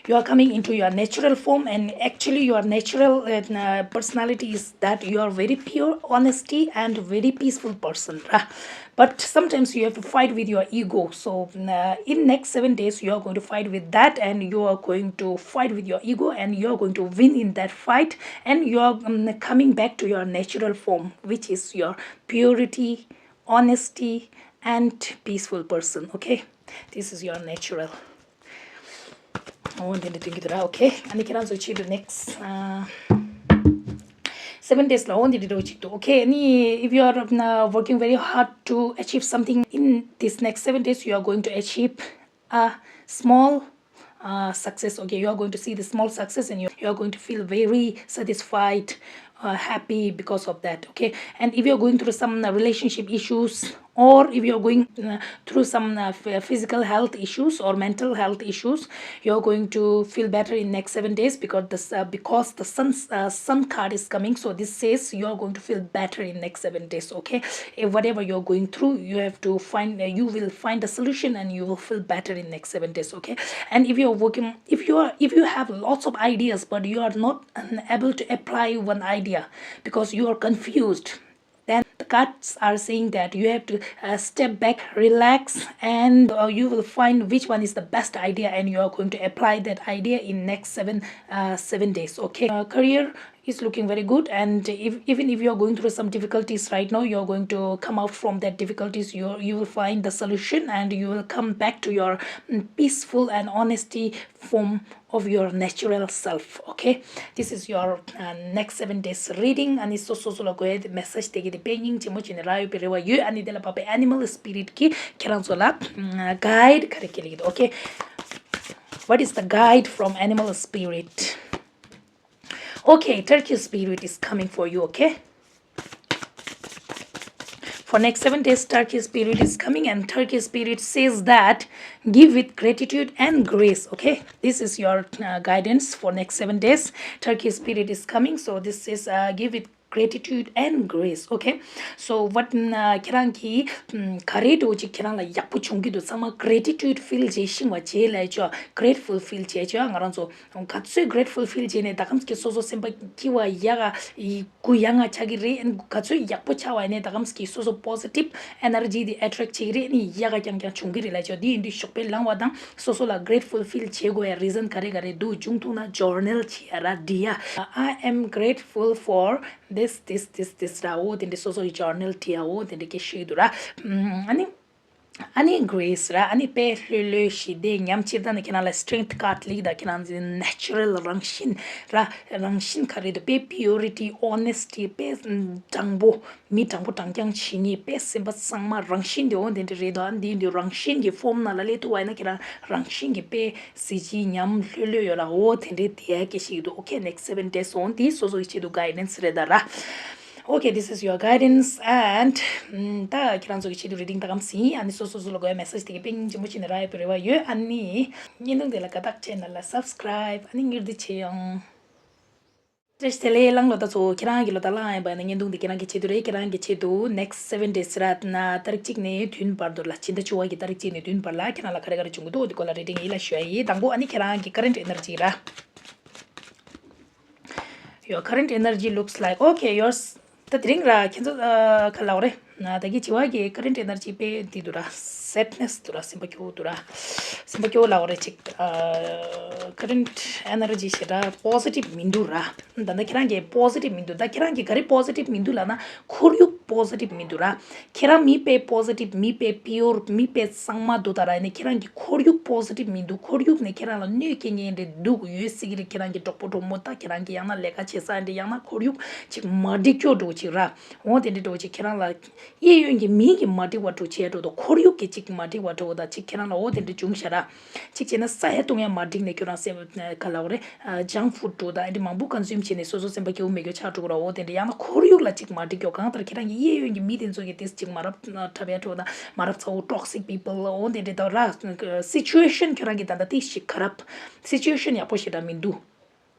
You are coming into your natural form, and actually your natural uh, personality is that you are very pure, honesty, and very peaceful person, right? But sometimes you have to fight with your ego. So uh, in next seven days, you are going to fight with that, and you are going to fight with your ego, and you are going to win in that fight, and you are um, coming back to your natural form, which is your purity, honesty, and peaceful person. Okay, this is your natural. Oh, and then the thing that okay, and you can also choose the next. Uh, seven days ལ་འོ་འདི་འདྲ་ཅིག་འདུག okay, ནི་if you are uh, working very hard to achieve something in this next seven days, you are going to achieve a small uh, success. Okay, you are going to see the small success and you, you are going to feel very satisfied, uh, happy because of that. Okay, and if you are going through some uh, relationship issues, or if you are going uh, through some uh, f- physical health issues or mental health issues, you are going to feel better in next seven days because the uh, because the sun's uh, sun card is coming. So this says you are going to feel better in next seven days. Okay, if whatever you are going through, you have to find uh, you will find a solution and you will feel better in next seven days. Okay, and if you are working, if you are, if you have lots of ideas but you are not um, able to apply one idea because you are confused, then the cards are saying that you have to uh, step back, relax, and uh, you will find which one is the best idea and you are going to apply that idea in next seven uh, seven days. Okay, uh, career is looking very good, and if, even if you are going through some difficulties right now, you are going to come out from that difficulties. You you will find the solution and you will come back to your mm, peaceful and honesty form of your natural self. Okay, this is your uh, next seven days reading. ཨ་ནི་སོ་སོ་སོ་ལ་དགོས་ཡ་དེ་message དེ་གི་དེ་དཔེ་སྙིང་རྗེ་མོ་བྱས་ནས་རག་ཡོད་པའི་རེ་བ་ཡོད། ཨ་ནི་དེ་ལ་བབས་པའི་animal spirit གི་ཁྱེད་རང་ཚོ་ལ guide ག་རེ་སྐྱེལ་གི་འདུག okay, what is the guide from animal spirit? Okay, turkey spirit is coming for you. Okay, for next seven days, turkey spirit is coming, and turkey spirit says that give with gratitude and grace. Okay, this is your uh, guidance for next seven days. Turkey spirit is coming, so this is uh, give with gratitude and grace. Okay, so what ཁྱེད་རང་གིས་ག་རེ་འདྲ་ཅིག་ཁྱེད་རང་ལ་ཡག་པོ་བྱུང་གི་འདུག་ཚང་མ་gratitude feel བྱེད་ཤེས་པ་བྱེད་ལབ་ཆོག grateful feel བྱེད་ཆོག་ང་རང་ཚོ་ག་ཚོད་grateful feel བྱས་ནས་ད་གམ་གྱི་སོ་སོ་སེམས་པ་སྐྱིད་པ་ཡག་གི་གུ་ཡག་ག་ཆགས་ཀྱི་རེད། ག་ཚོད་ཡག་པོ་ཆགས་པ་ཡིན་ནའི་ད་གམ་གྱི་སོ་སོ་positive energy དེ་attract བྱེད་ཀྱི་རེད། ནི་ཡག་ག་རྐྱང་རྐྱང་བྱུང་གི་རེད་ལབ་ཆོག་འདི་ཡིན་དུས་ཞོགས་པའི་ལངས་པ་དང་སོ་སོ་ལ་grateful feel བྱེད་དགོས་ཡ་reason ག་རེ་ག་རེ་འདུག་བྱུང་ཐུབ་ན་journal བྱེད་ཡ་ར་འབྲི་ཡ། I am grateful for this this this this ར། འོ་དེ་འདྲའི་སོ་སོ་གི་journal བྲིས་ཡ། འོ་དེ་འདྲའི་སྐད་ཤེས་འདུག་ར། ཨ་ནི། ཨ་ནི་grace ར། ཨ་ནི་དཔེ་ལྷོད་ལྷོད་ཞི་བདེ་ཉམས། སྤྱིར་བཏང་ནི་ཁྱེད་རང་ལ་strength card སླེབས་ད་ཁྱེད་རང་ཚོའི་natural རང་བཞིན་ར། རང་བཞིན་ག་རེ་འདུག་དཔེ་purity, honesty དཔེ་དྲང་པོ། མི་དྲང་པོ་དྲང་རྐྱང་བྱེད་མཁན། དཔེ་སེམས་པ་གཙང་མ་རང་བཞིན་དེ་འོ་དེ་འདྲ་རེད་དོ། ཨ་ནི་འདི་འདི་རང་བཞིན་གྱི་form ནང་ལ་སླེབས་ཐུབ་པ་ཡིན་ན་ཁྱེད་རང་རང་བཞིན་གྱི་དཔེ་གཟི་བརྗིད་ཉམས་ལྷོད་ལྷོད་ཡོད་ར། འོ་དེ་འདྲའི་དེ་ཡ་སྐད་ཤེས་ཀྱི་འདུག okay, next seven days འོ་འདི་སོ་སོ་ཡི་ཆེད་དུ་guidance རེད་ད་ར། Okay, this is your guidance and ད་ཁྱེད་རང་ཚོ་གི་ཆེད་དུ་reading ད་གམ་ཟིན། ཨ་ནི་སོ་སོ་སོ་ལ་དགོས་ཡ་message དེ་གི་དཔེ་སྙིང་རྗེ་མོ་བྱས་ནས་རག་ཡོད་པའི་རེ་བ་ཡོད། ཨ་ནི་བརྙན་ཐུང་དེ་ལ་དགའ་རྟགས་བྱས་ན་ལ་subscribe ཨ་ནི་ངེར་འདི་བྱེད་ཡོང་། བཀྲ་ཤིས་བདེ་ལེགས་གླང་ལོ་ད་ཚོ། ཁྱེད་རང་གི་ལོ་ད་གླང་ཡིན་པ་ཡིན་ན་བརྙན་ཐུང་འདི་ཁྱེད་རང་གི་ཆེད་དུ་རེད། ཁྱེད་རང་གི་ཆེད་དུ་next seven days ར་ན་ཏ་རིག་གཅིག་ནས་བདུན་བར་དུ་ལ་ཕྱི་ཟླ་བཅུ་བ་གི་ཏ་རིག་གཅིག་ནས་བདུན་བར་ལ་ཁྱེད་རང་ལ་ག་རེ་ག་རེ་བྱུང་གི་འདུག་འདི་སྐོར་ལ་reading ཡིད་ལ་ཞུ་ཡ་ཡིན། དང་པོ་ཨ་ནི་ཁྱེད་རང་གི་current energy ར། Your current energy looks like okay, yours ད་དེ་རིང་ར་ཁྱེད་ཚོ་ཨ་ག་ལབ་རེད། ན་ད་གི་བྱི་བ་གི་current energy དཔེ་འདི་འདུག་ར། sadness འདུག་ར། སེམས་པ་སྐྱོ་བོ་འདུག་ར། སེམས་པ་སྐྱོ་བོ་ལབ་རེད་ཅིག་ཨ་current energy ཞེ་དྲག་positive མི་འདུག་ར། ད་ནི་ཁྱེད་རང་གི་positive མི་འདུག་ད་ཁྱེད་རང་གི་ག་རེ་positive མི་འདུག་ལབ་ན་ཁོར་ཡུག་positive མི་འདུག་ར། ཁྱེད་རང་མི་དཔེ་positive མི་དཔེ་pure མི་དཔེ་གཙང་མ་འདུག་ད་ར། ཡིན་ནའི་ཁྱེད་རང་གི་ཁོར་ཡུག་positive མི་འདུག་ཁོར་ཡུག་ནས་ཁྱེད་རང་ལ་གནོད་སྐྱེལ་མཁན་རེ་འདུག་ཡོད་སྲིད་ཀྱི་རེད། ཁྱེད་རང་གི་གྲོགས་པོ་གྲོགས་མོ་ད་ཁྱེད་རང་གི་ཡང་ན་ལས་ཀ་བྱེད་ས་འདྲ་ཡང་ན་ཁོར་ཡུག་ཅིག་མ་འགྲིག་སྐྱོ་འགྲོ་ཅིག་ར། འོ་དེ་འདྲ་འགྲོ་ཅིག་ཁྱེད་རང་ལ་གཡས་གཡོན་གྱི་མི་གི་མ་འགྲིག་པ་འགྲོ་བྱས་འགྲོ་དང་ཁོར་ཡུག་གི་ཅིག་མ་འགྲིག་པ་འགྲོ་དང་ཅིག་ཁྱེད་རང་ལ་འོ་དེ་འདྲ་བྱུང་ཤག་ར། ཅིག་བྱས་ན་ས་ཡ་བཏུང་ཡ་མ་འགྲིག་ནས་ཁྱོད་རང་སེམས་ག་ལབ་རེད། junk food འགྲོ་དང་ཨ་འདྲ་མང་པོ་consume བྱས་ནས་སོ་སོ་སེམས་པ་སྐྱིད་པོ་མེད་རྒྱུ་ཆགས་འགྲོ་གི་ར། འོ་དེ་འདྲ་ཡང་ན་ཁོར་ཡུག་ལ་ཅིག་མ་འགྲིག་རྒྱུ་གང་ལྟར་ཁྱེད་རང་གི་གཡས་གཡོན་གྱི་མི་དེ་ཚོ་གི་དེ་ཅིག་མ་རབས་འཁྲབ་ཡ་འགྲོ་དང་མ་རབས་ཚ་བོ་toxic people འོ་དེ་འདྲ་དང་ར། situation ཁྱོད་རང་གི་ད་ལྟ་དེ་ཞིག་ཁ་རབ་situation ཡག་པོ་ཞེ་དྲག་མི་འདུག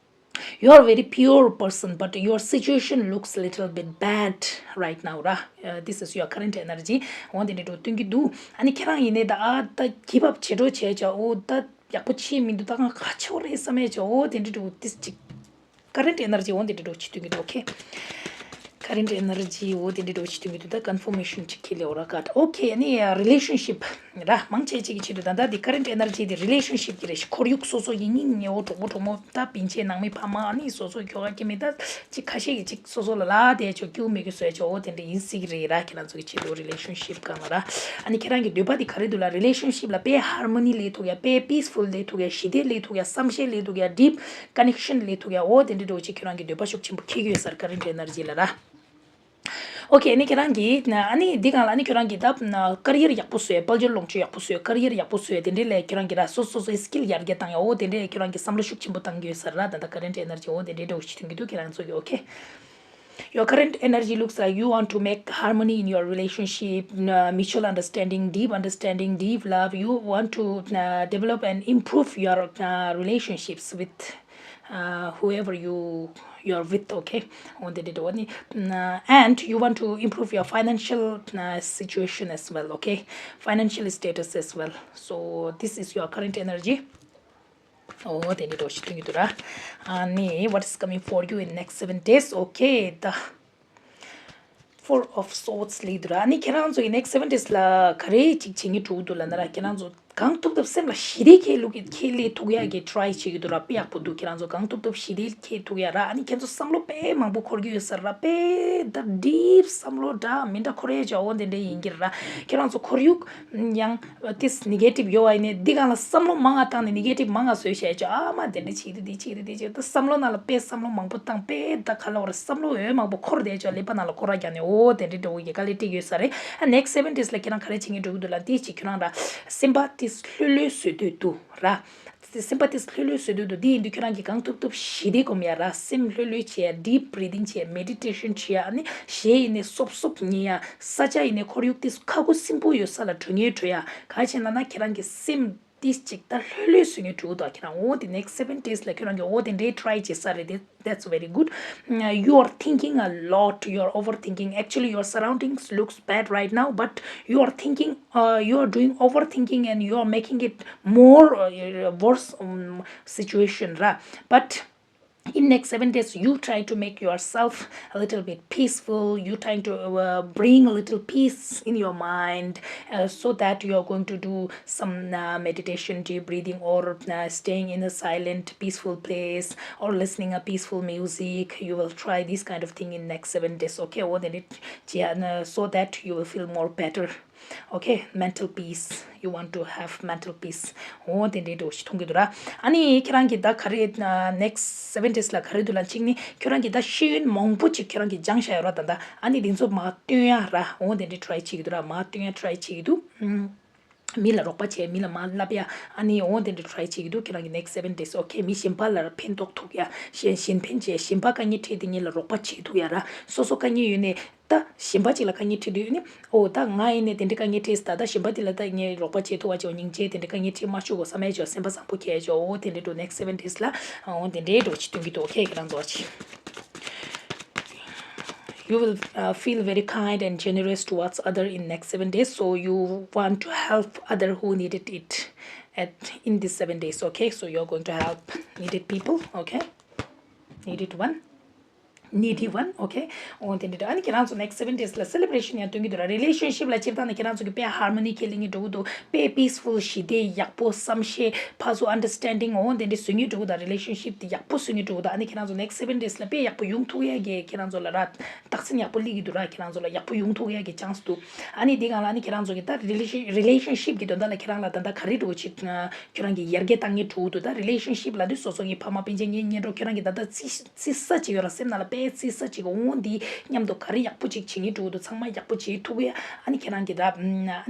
You are very pure person, but your situation looks little bit bad right now ར། Uh, this is your current energy འོ་དེ་འདྲ་འགྲོ་སྟོན་གྱི་འདུག་ཨ་ནི་ཁྱེད་རང་ཡིན་ནའི་ད་ཨ་ད་give up བྱེད་འགྲོ་བྱས་ཅག་འོ་ད་ཡག་པོ་བྱེད་མི་འདུག་ད་གང་ག་ཆོག་རེད་བསམ་ཡས་ཅག་འོ་དེ་འདྲ་འགྲོ་this ཅིག current energy འོ་དེ་འདྲ་འགྲོ་བྱེད་སྟོན་གྱི་འདུག okay, current energy འོ་དེ་འདྲ་འགྲོ་བྱེད་སྟོན་གྱི་འདུག་ད་confirmation ཅིག་ཁྱེད་ལ་འོ་ར་ཀ་okay ཨ་ནི་relationship ར་མང་ཆེ་ཅིག་གི་ཆེད་དུ་ད་ལྟ་འདི་current energy དེ་relationship གི་རེད། ཁོར་ཡུག་སོ་སོ་ཡིན་ཉིན་ཉེ་བོ་གྲོགས་པོ་གྲོགས་མོ་ད་སྤུན་མཆེད་ནང་མི་ཕ་མ་ཨ་ནི་སོ་སོ་ཁྱོ་ག་སྐྱེ་མི་ད་ཅིག་ཁ་ཤས་ཀྱི་ཅིག་སོ་སོ་ལ་ལ་དེ་ཆོ་སྐྱིད་མི་གི་བཟོས་ཆོ་འོ་དེ་འདྲ་ཡིན་སྲིད་ཀྱི་རེད་ར། ཁྱེད་རང་ཚོ་གི་ཆེད་དུ་relationship སྒང་ལ་ར། ཨ་ནི་ཁྱེད་རང་གི་འདོད་པ་དེ་ག་རེ་འདུག་ལ། relationship ལ་དཔེ་harmony སླེབས་ཐུབ་ཡ། དཔེ་peaceful སླེབས་ཐུབ་ཡ། ཞི་བདེ་སླེབས་ཐུབ་ཡ། བསམ་ཤེས་སླེབས་ཐུབ་ཡ། deep connection སླེབས་ཐུབ་ཡ། འོ་དེ་འདྲ་འདྲ་བོ་ཅིག་ཁྱོད་རང་གི་འདོད་པ་ཤུགས་ཆེན་པོ་འཁྱེར་གྱི་ཡོད་ས་རེད་current energy ལ་ར། ཨོ་ཁེ། ཨ་ནི་ཁྱེད་རང་གིས་ཨ་ནི་འདི་སྒང་ལ་ཨ་ནི་ཁྱོད་རང་གིས་ད་ཀ་རི་ཡར་ཡག་པོ་བཟོས། དཔལ་འབྱོར་ལོངས་སྤྱོད་ཡག་པོ་བཟོས། ཀ་རི་ཡར་ཡག་པོ་བཟོས། དེ་འདྲའི་ལས་ཁྱོད་རང་གིས་ར་སོ་སོ་སོའི་skill ཡར་རྒྱས་བཏང་ཡ། འོ་དེ་འདྲའི་ཁྱོད་རང་གིས་བསམ་བློ་ཤུགས་ཆེན་པོ་བཏང་གི་ཡོད་ས་རེད་ར། ད་ལྟ་current energy འོ་དེ་འདྲའི་འདྲ་བོ་ཞིག་ཐོན་གྱི་འདུག་ཁྱེད་རང་ཚོ་གིས། ཨོ་ཁེ། Your current energy looks like you want to make harmony in your relationship, uh, mutual understanding, deep understanding, deep love. You want to, uh, develop and improve your, uh, relationships with, uh, whoever you you're with, okay? འོ་དེ་འདྲ་འདྲ་བོ་ནི། And you want to improve your financial, uh, situation as well, okay? Financial status as well. So this is your current energy. འོ་དེ་འདྲ་འདྲ་བོ་ཞིག་ཐོན་གྱི་འདུག་ར། ཨ་ནི་what is coming for you in next seven days? Okay, the Four of Swords སླེབས་འདུག་ར། ཨ་ནི་ཁྱེད་རང་ཚོ་གི་next seven days ལ་ག་རེ་ཅིག་བྱེད་ཀྱི་འདུག་ལབ་ན་ར། ཁྱེད་རང་ཚོ་གང་ཐུབ་ཐུབ་སེམས་ལ་ཞི་བདེ་ཁྱེར་ལུགས་ཀྱི་ཁྱེར་སླེབས་ཐུབ་ཡག་གི་try བྱེད་ཀྱི་འདུག་ར། དཔེ་ཡག་པོ་འདུག་ཁྱེད་རང་ཚོ་གང་ཐུབ་ཐུབ་ཞི་བདེ་ཁྱེར་ཐུབ་ཡག་ར། ཨ་ནི་ཁྱེད་ཚོ་བསམ་བློ་དཔེ་མང་པོ་འཁོར་གྱི་ཡོད་ས་ར། དཔེ་ད་deep བསམ་བློ་འདྲ་མི་འདྲ་འཁོར་ཡག་ཅིག་འོ་དེ་འདྲ་ཡིན་གྱི་ར། ཁྱེད་རང་ཚོ་ཁོར་ཡུག་ཡང་ཏིས་negative ཡོད་པ་ཡིན་ནའི་འདི་སྒང་ལ་བསམ་བློ་མང་ང་བཏང་ནས་negative མང་ང་བཟོས་བྱས་ཅོ། ཨ་མ་དེ་འདྲ་བྱེད་དེ་འདི་བྱེད་དེ་འདི་བྱེད་དེ། བསམ་བློ་ནང་ལ་དཔེ་བསམ་བློ་མང་པོ་བཏང་། དཔེ་ད་ག་ལ་བར་བསམ་བློ་འོས་མང་པོ་འཁོར་བསྡད་ཅོ། ཀླད་པ་ནང་ལ་སྐོར་ར་རྒྱག་ནས་འོ་དེ་འདྲ་འདྲ་བོ་ཡི་དཀའ་ལས་སྤྲད་ཡོད་ས་རེད། ཨ་next seven days ལ་ཁྱེད་རང་ག་རེ་བྱེད་ཀྱི་འགྲོ་གི་འདུག་ལབ་དེ་ཅིག་ཁྱེད་རང་ར་སེམས་པ་ཏིས་ལྷོད་ལྷོད་བཟོ་འདོད་འདུག་ར། སེམས་པ་ཏིས་ལྷོད་ལྷོད་བཟོ་འདོད་འདུག་དེ་ཡིན་དུས་ཁྱེད་རང་གིས་གང་ཐུབ་ཐུབ་ཞི་བདེ་སྒོམ་ཡ་ར། སེམས་ལྷོད་ལྷོད་བྱེད་ཡ། deep breathing བྱེད་ཡ། meditation བྱེད་ཡ། ཨ་ནི་གཞས་ཡིན་ནའི་སོབ་སོབ་ཉན་ཡ། ས་ཆ་ཡིན་ནའི་ཁོར་ཡུག་ཏིས་ཁ་ཁུ་སིམ་པོ་ཡོད་ས་ལ་འགྲོ་ཉལ་འགྲོ་ཡ། ག་རེ་བྱེད་ན་ན་ཁྱེད་རང་གི་སེམས་ཏིས་ཅིག་ད་ལྷོད་ལྷོད་བཟོ་ཉན་འགྲོ་འདུག་ཁྱེད་རང་འོ་དེ་next seven days ལ་ཁྱེད་རང་གིས་འོ་དེ་འདྲའི་try བྱེད་ས་རེད་དེ། That's very good. Uh, you are thinking a lot. You are overthinking. Actually, your surroundings looks bad right now, but you are thinking, uh, you are doing overthinking and you are making it more, uh, worse, um, situation, right? But in next seven days, you try to make yourself a little bit peaceful. You trying to, uh, bring a little peace in your mind, uh, so that you are going to do some, uh, meditation, deep breathing, or, uh, staying in a silent, peaceful place, or listening a peaceful music. You will try this kind of thing in next seven days, okay? What did it, yeah, uh, so that you will feel more better. Okay, mental peace. You want to have mental peace. འོ་དེ་འདྲའི་འདྲ་བོ་ཞིག་མཐོང་གི་འདུག་ར། ཨ་ནི་ཁྱེད་རང་གིས་ད་ག་རེ་next seven days ལ་ག་རེ་འདུག་ལབ་ཅིག་ནི་ཁྱེད་རང་གིས་ད་ཤེས་ཡོན་མང་པོ་ཅིག་ཁྱེད་རང་གིས་སྦྱངས་བཞག་ཡོད་ར། ད་ད་ཨ་ནི་དེ་ཚོ་མར་བཏོན་ཡ་ར། འོ་དེ་འདྲའི་try བྱེད་ཀྱི་འདུག་ར། མར་བཏོན་ཡ་try བྱེད་ཀྱི་འདུག་མི་ལ་རོགས་པ་བྱས། མི་ལ་མར་བསླབ་ཡ། ཨ་ནི་འོ་དེ་འདྲའི་try བྱེད་ཀྱི་འདུག་ཁྱེད་རང་གི་next seven days, okay? མི་གཞན་པ་ལ་ཕན་ཐོགས་ཐུབ་ཡ། གཞན་གཞན་ཕན་བྱས། གཞན་པ་དཀའ་ངལ་འཕྲད་དེ་ངེད་ལ་རོགས་པ་བྱེད་ཐུབ་ཡ་ར། སོ་སོ་དཀའ་ངལ་ཡོད་ནས་ད་གཞན་པ་ཅིག་ལ་དཀའ་ངལ་འཕྲད་དུས་ནི། ཨོ་ད་ང་ཡིན་ནས་དེ་འདྲའི་དཀའ་ངལ་འཕྲད་ད། ད་གཞན་པ་དེ་ལ་ད་ངས་རོགས་པ་བྱེད་ཐུབ་པ་བྱེད། སྙིང་རྗེ། དེ་འདྲའི་དཀའ་ངལ་འཕྲད་མ་བཅུག་གོ་བསམ་ཡས་བྱས་སེམས་པ་བཟང་པོ་བྱས་བྱས། ཨོ་དེ་འདྲའི་འགྲོ་next seven days ལ། ཨོ་དེ་འདྲའི་འགྲོ་ཅིག་སྟོན་གྱི་འདུག་ཁྱེད་ཀྱི་རང་ཚོ་ཅིག You will, uh, feel very kind and generous towards other in next seven days, so you want to help other who needed it at in these seven days, okay? So you're going to help needed people, okay? Needed one. Needy one, okay? འོ་དེ་འདྲ་ཨ་ནི་ཁྱེད་རང་ཚོ་next seven days ལ་celebration ཡང་སྟོན་གྱི་འདུག་ར། relationship ལ་སྤྱིར་བཏང་ནས་ཁྱེད་རང་ཚོ་གི་དཔེ་harmony ཁྱེད་ལེན་གྱི་འགྲོ་གི་འདུག་དཔེ་peaceful ཞི་བདེ་ཡག་པོ་བསམ་ཤེས་ཕར་ཚུར་understanding འོ་དེ་འདྲ་བཟོ་གྱི་འགྲོ་གི་འདུག relationship དེ་ཡག་པོ་བཟོ་གྱི་འགྲོ་གི་འདུག་ཨ་ནི་ཁྱེད་རང་ཚོ་next seven days ལ་དཔེ་ཡག་པོ་ཡོང་ཐུབ་ཡས་ཀྱི་ཁྱེད་རང་ཚོ་ལ་ར་རྟགས་མཚན་ཡག་པོ་སླེབས་ཀྱི་འདུག་ར། ཁྱེད་རང་ཚོ་ལ་ཡག་པོ་ཡོང་ཐུབ་ཡས་ཀྱི་chance འདུག་ཨ་ནི་དེ་སྒང་ལ་ཨ་ནི་ཁྱེད་རང་ཚོ་གི་ད་relation relationship གི་དོན་དག་ལ་ཁྱེད་རང་ལ་ད་ལྟ་ག་རེ་འགྲོ་གི་ཁྱེད་རང་གི་ཡར་རྒྱས་བཏང་གི་འགྲོ་གི་འདུག་ད་relationship ལབ་དུས་སོ་སོ་གི་ཕ་མ་སྤུན་མཆེད་གཉེན་གཉེན་གྲོགས་ཁྱེད་རང་གི་ད་ལྟ་རྩི་རྩི་ས་ཅིག་ཡོད་ར། སེམས་ནང་ལ་དཔེ་རྩི་ས་ཅིག་འོང་འདི་མཉམ་དུ་ག་རེ་ཡག་པོ་ཅིག་བྱེད་ཀྱི་འགྲོ་གི་འདུག་ཚང་མ་ཡག་པོ་བྱེད་ཐུབ་ཡ། ཨ་ནི་ཁྱེད་རང་གི་ད་ཨ་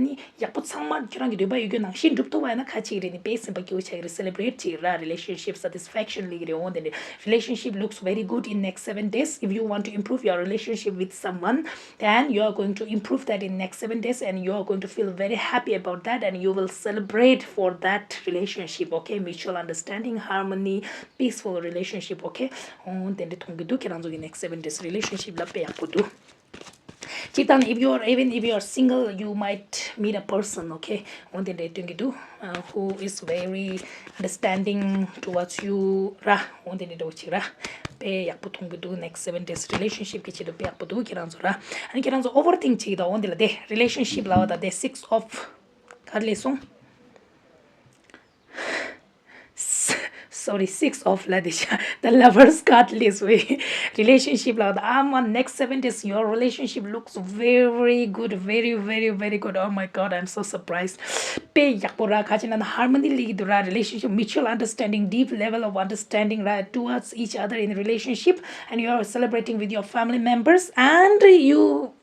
ནི་ཡག་པོ་ཚང་མ་ཁྱེད་རང་གི་འདོད་པ་ཡོད་རྒྱུ་ནང་བཞིན་འགྲུབ་ཐུབ་པ་ཡིན་ན་ཁ་ཅིག་རེད་ནི་དཔེ་སེམས་པ་སྐྱིད་པོ་ཆགས་ཀྱི་རེད། celebrate ཅིག་ར། relationship satisfaction ལིག་རེད། འོང་དེ་འདྲ། relationship looks very good in next seven days. If you want to improve your relationship with someone, then you are going to improve that in next seven days, and you are going to feel very happy about that, and you will celebrate for that relationship, okay? Mutual understanding, harmony, peaceful relationship, okay? འོང་དེ་འདྲ་མཐོང་གི་འདུག་ཁྱེད་རང་ཚོ་གི་next seven days relationship ལ་དཔེ་ཡག་པོ་འདུག་སྤྱིར་བཏང་ནས། if you are, even if you are single, you might meet a person, okay? འོང་དེ་འདྲ་སྟོན་གྱི་འདུག uh, who is very understanding towards you ར། འོང་དེ་འདྲ་འདྲ་བོ་ཅིག་ར། དཔེ་ཡག་པོ་མཐོང་གི་འདུག next seven days relationship གི་ཆེད་དུ་དཔེ་ཡག་པོ་འདུག་ཁྱེད་རང་ཚོ་ར། ཨ་ནི་ཁྱེད་རང་ཚོ་overthink བྱེད་ཀྱི་འདུག་འོང་དེ་ལ་དེ་relationship ལབ་པ་དང་དེ་six of ཨར་ལས་སོང་། Sorry, six of ལ་དེ་ཤ། The Lovers card ལས་སོ། Relationship ལ་ཨ་མ། next seven days your relationship looks very good, very, very, very good. Oh my God, I'm so surprised. དཔེ་ཡག་པོ་ར། ཁ་ཅིག་ན་ན་harmony ལིག་དུ་ར། Relationship, mutual understanding, deep level of understanding, right, towards each other in relationship, and you are celebrating with your family members, and you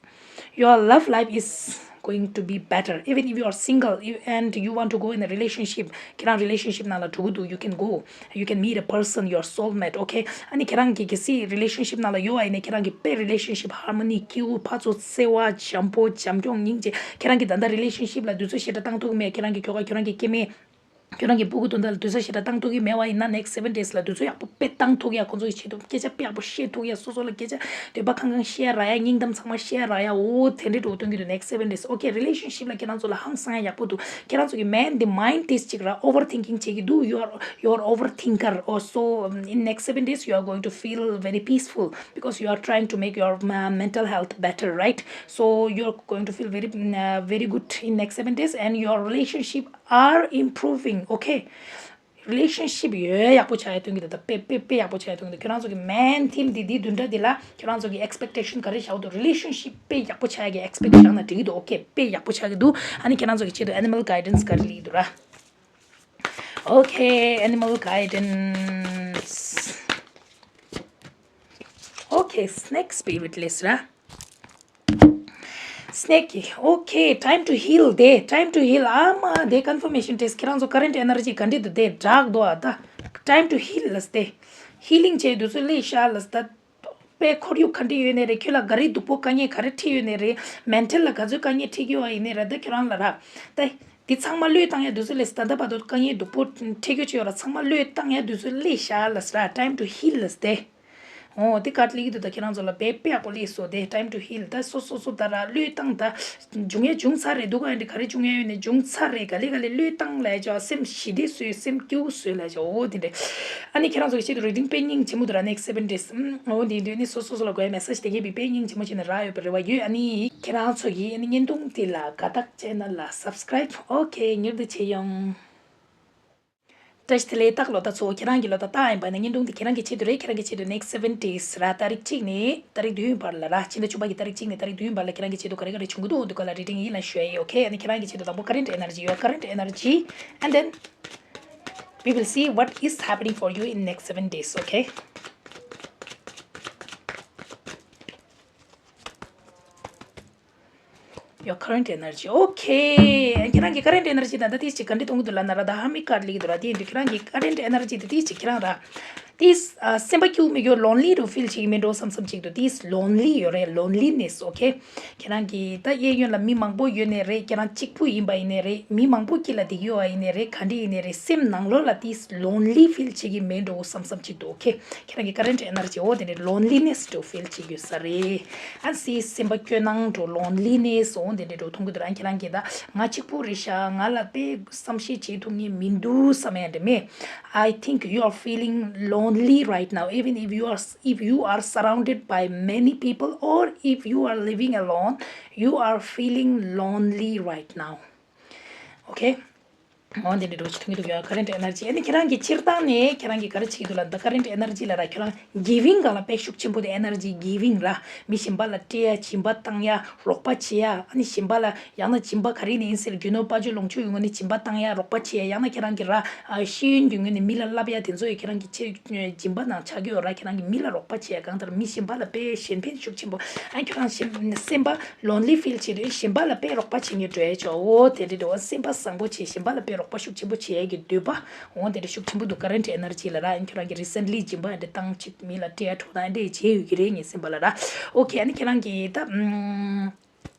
your love life is going to be better. Even if you are single, you, and you want to go in a relationship, ཁྱེད་རང་relationship ནང་ལ་འགྲོ་གི་འདུག you can go. You can meet a person, your soulmate, okay? ཨ་ནི་ཁྱེད་རང་གི་གལ་སྲིད་relationship ནང་ལ་ཡོད་པ་ཡིན་ན། ཁྱེད་རང་གི་དཔེ་relationship harmony སྐྱིད་པོ་ཕར་ཚུར་བརྩེ་བ་འཇམ་པོ་འཇམ་སྐྱོང་སྙིང་རྗེ། ཁྱེད་རང་གི་ད་ལྟ་relationship ལ་དུས་ཚོད་ཞེ་དྲག་བཏང་ཐུབ་མེད། ཁྱེད་རང་གི་ཁྱོ་ག་ཁྱོད་རང་གི་སྐྱེ་དམན། ཁྱོད་རང་གི་སྤུ་གུ་དོན་དག་ལ་དུས་ཚོད་ཞེ་དྲག་བཏང་ཐུབ་ཀྱི་མེད་པ་ཡིན་ན། next seven days ལ་དུས་ཚོད་ཡག་པོ་དཔེ་བཏང་ཐུབ་ཡ། ཁོང་ཚོ་གི་ཆེད་དུ་སྐད་ཆ་དཔེ་ཡག་པོ་བཤད་ཐུབ་ཡ། སོ་སོ་ལ་སྐད་ཆ་འདོད་པ་ཁང་ཁང་བཤད་ཡ་རག་ཡ། སྙིང་གཏམ་ཚང་མ་བཤད་ཡ་རག་ཡ། འོ་དེ་འདྲའི་འགྲོ་སྟོན་གྱི་འདུག next seven days, okay? Relationship ལ་ཁྱེད་རང་ཚོ་ལ་ཧང་སང་ཡ་ཡག་པོ་འདུག་ཁྱེད་རང་ཚོ་གི་མན་དེ་mind དེ་གཅིག་ར། overthinking བྱེད་ཀྱི་འདུག you are, you are overthinker. Oh, so, um, in next seven days you are going to feel very peaceful because you are trying to make your, uh, mental health better, right? So you're going to feel very, mm, uh, very good in next seven days, and your relationship are improving, okay? Relationship ཡོད་ཡག་པོ་ཆགས་ཡ་སྟོན་གྱི་འདུག་ད་དཔེ་དཔེ་དཔེ་ཡག་པོ་ཆགས་ཡ་སྟོན་གྱི་འདུག་ཁྱོད་རང་ཚོ་གི་མན་ཐིམ་འདི་འདི་བདུན་ཕྲག་འདི་ལ་ཁྱོད་རང་ཚོ་གི་expectation ག་རེ་བཞག་འདུག relationship དཔེ་ཡག་པོ་ཆགས་ཡ་གི་expect བཞག་ན་འགྲིག་གི་འདུག okay? དཔེ་ཡག་པོ་ཆགས་ཀྱི་འདུག་ཨ་ནི་ཁྱེད་རང་ཚོ་གི་ཆེད་དུ་animal guidance ག་རེ་ལིག་འདུག་ར། Okay, animal guidance. Okay, snake spirit ལས་ར། Snake, okay, time to heal དེ། Time to heal. ཨ་མ་དེ་confirmation test ཁྱེད་རང་ཚོ་current energy ག་འདྲ་འདུག་དེ་འདྲ་འདུག་ཨ་ད། Time to heal ལས་དེ། Healing བྱས་དུས་ཚོད་ལས་ཤ་ལས་ད། དཔེ་ཁོར་ཡུག་ག་འདྲ་ཡོད་ནའི་རེད། ཁྱོད་ལ་ག་རེ་སྡུག་པོ་དཀའ་ངལ་ག་རེ་འཕྲད་ཡོད་ནའི་རེད། mental ལ་ག་ཚོད་དཀའ་ངལ་འཕྲད་ཀྱི་ཡོད་ཡིན་ནའི་རེད། ད་ཁྱོད་རང་ལ་ར། ད་འདི་ཚང་མ་བློས་བཏང་ཡ་དུས་ཚོད་ལས་ད་ལྟ་བར་དུ་དཀའ་ངལ་སྡུག་པོ་འཕྲད་ཀྱི་ཡོད་ར། ཚང་མ་བློས་བཏང་ཡ་དུས་ཚོད་ལས་ཤ་ལས་ར། Time to heal ལས་དེ། འོ་དེ་ཀར་ལིག་དུ་ད་ཁྱེད་རང་ཚོ་ལ་དཔེ་དཔེ་ཡག་པོ་ལས་སོ་དེ། Time to heal ད་སོ་སོ་སོ་ད་ར་བློས་བཏང་ད། འབྱུང་ཡ་འབྱུང་ཚར་རེད། འདུག་ག་ཡ་འདི་ག་རེ་འབྱུང་ཡ་ཡོད་ནས་འབྱུང་ཚར་རེད། ག་ལེ་ག་ལེ་བློས་བཏང་ལ་ཡ་ཅོ་སེམས་ཞི་བདེ་བཟོས། སེམས་སྐྱིད་པོ་བཟོས་ལ་ཡ་ཅོ་འོ་དེ་འདྲ། ཨ་ནི་ཁྱེད་རང་ཚོ་གི་ཆེད་དུ་reading དཔེ་སྙིང་རྗེ་མོ་འདུག་ར། next seven days ཨུམ། འོ་འདི་འདི་ནི་སོ་སོ་སོ་ལ་དགོས་ཡ་message དེ་གས་པའི་དཔེ་སྙིང་རྗེ་མོ་བྱས་ནས་རག་ཡོད་པའི་རེ་བ་ཡོད། ཨ་ནི་ཁྱེད་རང་ཚོ་གི་ཨ་ནི་བརྙན་ཐུང་དེ་ལ་དགའ་རྟགས་channel ལ་subscribe okay མྱུར་དུ་བྱེད་ཡོང་། བཀྲ་ཤིས་བདེ་ལེགས། རྟགས་ལོ་ད་ཚོ་ཁྱེད་རང་གི་ལོ་ད་རྟགས་ཡིན་པ་ནི་བརྙན་ཐུང་དེ་ཁྱེད་རང་གི་ཆེད་དུ་རེད། ཁྱེད་རང་གི་ཆེད་དུ་next seven days ར། ཏ་རིག་གཅིག་ནས་ཏ་རིག་བདུན་བར་ལ་ར། ཕྱི་ཟླ་བཅུ་པ་གི་ཏ་རིག་གཅིག་ནས་ཏ་རིག་བདུན་བར་ལ་ཁྱེད་རང་གི་ཆེད་དུ་ག་རེ་ག་རེ་བྱུང་གི་འདུག་འདུག་ག་ལ་reading ཡིན་ལ་ཞུ་ཡ་ཡིན། okay? ཨ་ནི་ཁྱེད་རང་གི་ཆེད་དུ་དང་པོ་current energy your current energy and then we will see what is happening for you in next seven days, okay? Your current energy. Okay. ཁྱེད་རང་གི་current energy དང་ད་ཏིས་ཅིག་ག་འདྲ་གཏོང་གི་འདུག་ལབ་ན་ར། ད་Hermit card ལེགས་འདུག་ར། དེ་ཡིན་དུས་ཁྱེད་རང་གི་current energy དེ་ཏིས་ཅིག་ཁྱེད་རང་ར། ཏིས་ཨ་སེམས་པ་སྐྱིད་པོ་མེད་རྒྱུ། lonely རུ་feel བྱེད་ཀྱི་མེད་འགྲོ་བསམ་བསམ་ཅིག་འདུག་ཏིས་lonely ཡོད་རེད། loneliness, okay? ཁྱེད་རང་གི་ད་གཡས་གཡོན་ལ་མི་མང་པོ་ཡོད་ནའི་རེད། ཁྱེད་རང་གཅིག་པུ་ཡིན་པ་ཡིན་ནའི་རེད། མི་མང་པོ་དཀྱིལ་ལ་བསྡད་ཀྱི་ཡོད་པ་ཡིན་ནའི་རེད། ག་འདྲ་ཡིན་ནའི་རེད། སེམས་ནང་ལོགས་ལ་ཏིས་lonely feel བྱེད་ཀྱི་མེད་འགྲོ་བསམ་བསམ་ཅིག་འདུག okay? ཁྱེད་རང་གི་current energy འོ་དེ་འདྲའི་loneliness འགྲོ་feel བྱེད་ཀྱི་ཡོད་ས་རེད། ཨ་སི་སེམས་པ་སྐྱོ་སྣང་འགྲོ། loneliness འོ་དེ་འདྲའི་འགྲོ་མཐོང་གི་འདུག་ར། ཁྱེད་རང་གིས་ད་ང་གཅིག་པུ་རེད་ཤག་ང་ལ་དཔེ་བསམ་ཤེས་བྱེད་ཐུབ་མཁན་མི་འདུག་བསམ་ཡ་འདྲ་མེད། I think you are feeling lonely right now, even if you are, if you are surrounded by many people or if you are living alone, you are feeling lonely right now. Okay? འོ་འདི་འདྲ་འགྲོ་ཅི་ཐུང་གི་འདུག་ཡ། current energy ཨ་ནི་ཁྱེད་རང་གི་སྤྱིར་བཏང་ནས་ཁྱེད་རང་གི་ག་རེ་བྱེད་ཀྱི་འདུག་ལབ་ན། ད་current energy ལ་ར་ཁྱེད་རང་giving སྒང་ལ་དཔེ་ཤུགས་ཆེན་པོ་དེ། energy giving ར། མི་གཞན་པ་ལ་སྤྲད་ཡ། སྦྱིན་པ་བཏང་ཡ། རོགས་པ་བྱེད་ཡ། ཨ་ནི་གཞན་པ་ལ་ཡང་ན་སྦྱིན་པ་ག་རེ་ནས་ཡིན་ཟེར། རྒྱུ་ནོར་དཔལ་འབྱོར་ལོངས་སྤྱོད་ཀྱི་ངོས་ནས་སྦྱིན་པ་བཏང་ཡ། རོགས་པ་བྱེད་ཡ། ཡང་ན་ཁྱེད་རང་གི་ར་ཤེས་ཡོན་གྱི་ངོས་ནས་མི་ལ་བསླབ་ཡ། དེ་ཚོ་ཡི་ཁྱེད་རང་གི་ཆེད་སྦྱིན་པ་ནང་ཆགས་ཀྱི་ཡོད་ར། ཁྱེད་རང་གི་མི་ལ་རོགས་པ་བྱེད་ཡ། གང་ལྟར་མི་གཞན་པ་ལ་དཔེ་གཞན་ཕན་ཤུགས་ཆེན་པོ། ཨ་ཁྱོད་རང་གཞན་སེམས་པ་lonely feel བྱེད་དུས་གཞན་པ་ལ་དཔེ་རོགས་པ་བྱེད་མཁན་འགྲོ་ཡ་ཆོག་འོ་དེ་འདྲ་འགྲོ། སེམས་པ་བཟང་པོ་བྱེད། གཞན་པ་ལ་དཔེ་རོགས་པ་ཤུགས་ཆེན་པོ་བྱེད་ཡ་གི་འདོད་པ་འོ་དེ་འདྲ་ཤུགས་ཆེན་པོ་འདུག current energy ལ་ར། ཨ་ཁྱོད་རང་གི་recently སྦྱིན་པ་འདྲ་བཏང་ཅིག་མི་ལ་སྤྲད་ཡ་འགྲོ་ན་འདྲ་བྱེད་ཡོད་ཀྱི་རེད་ངའི་སེམས་པ་ལ་ར། okay ཨ་ནི་ཁྱེད་རང་གི་ད་ཨམ།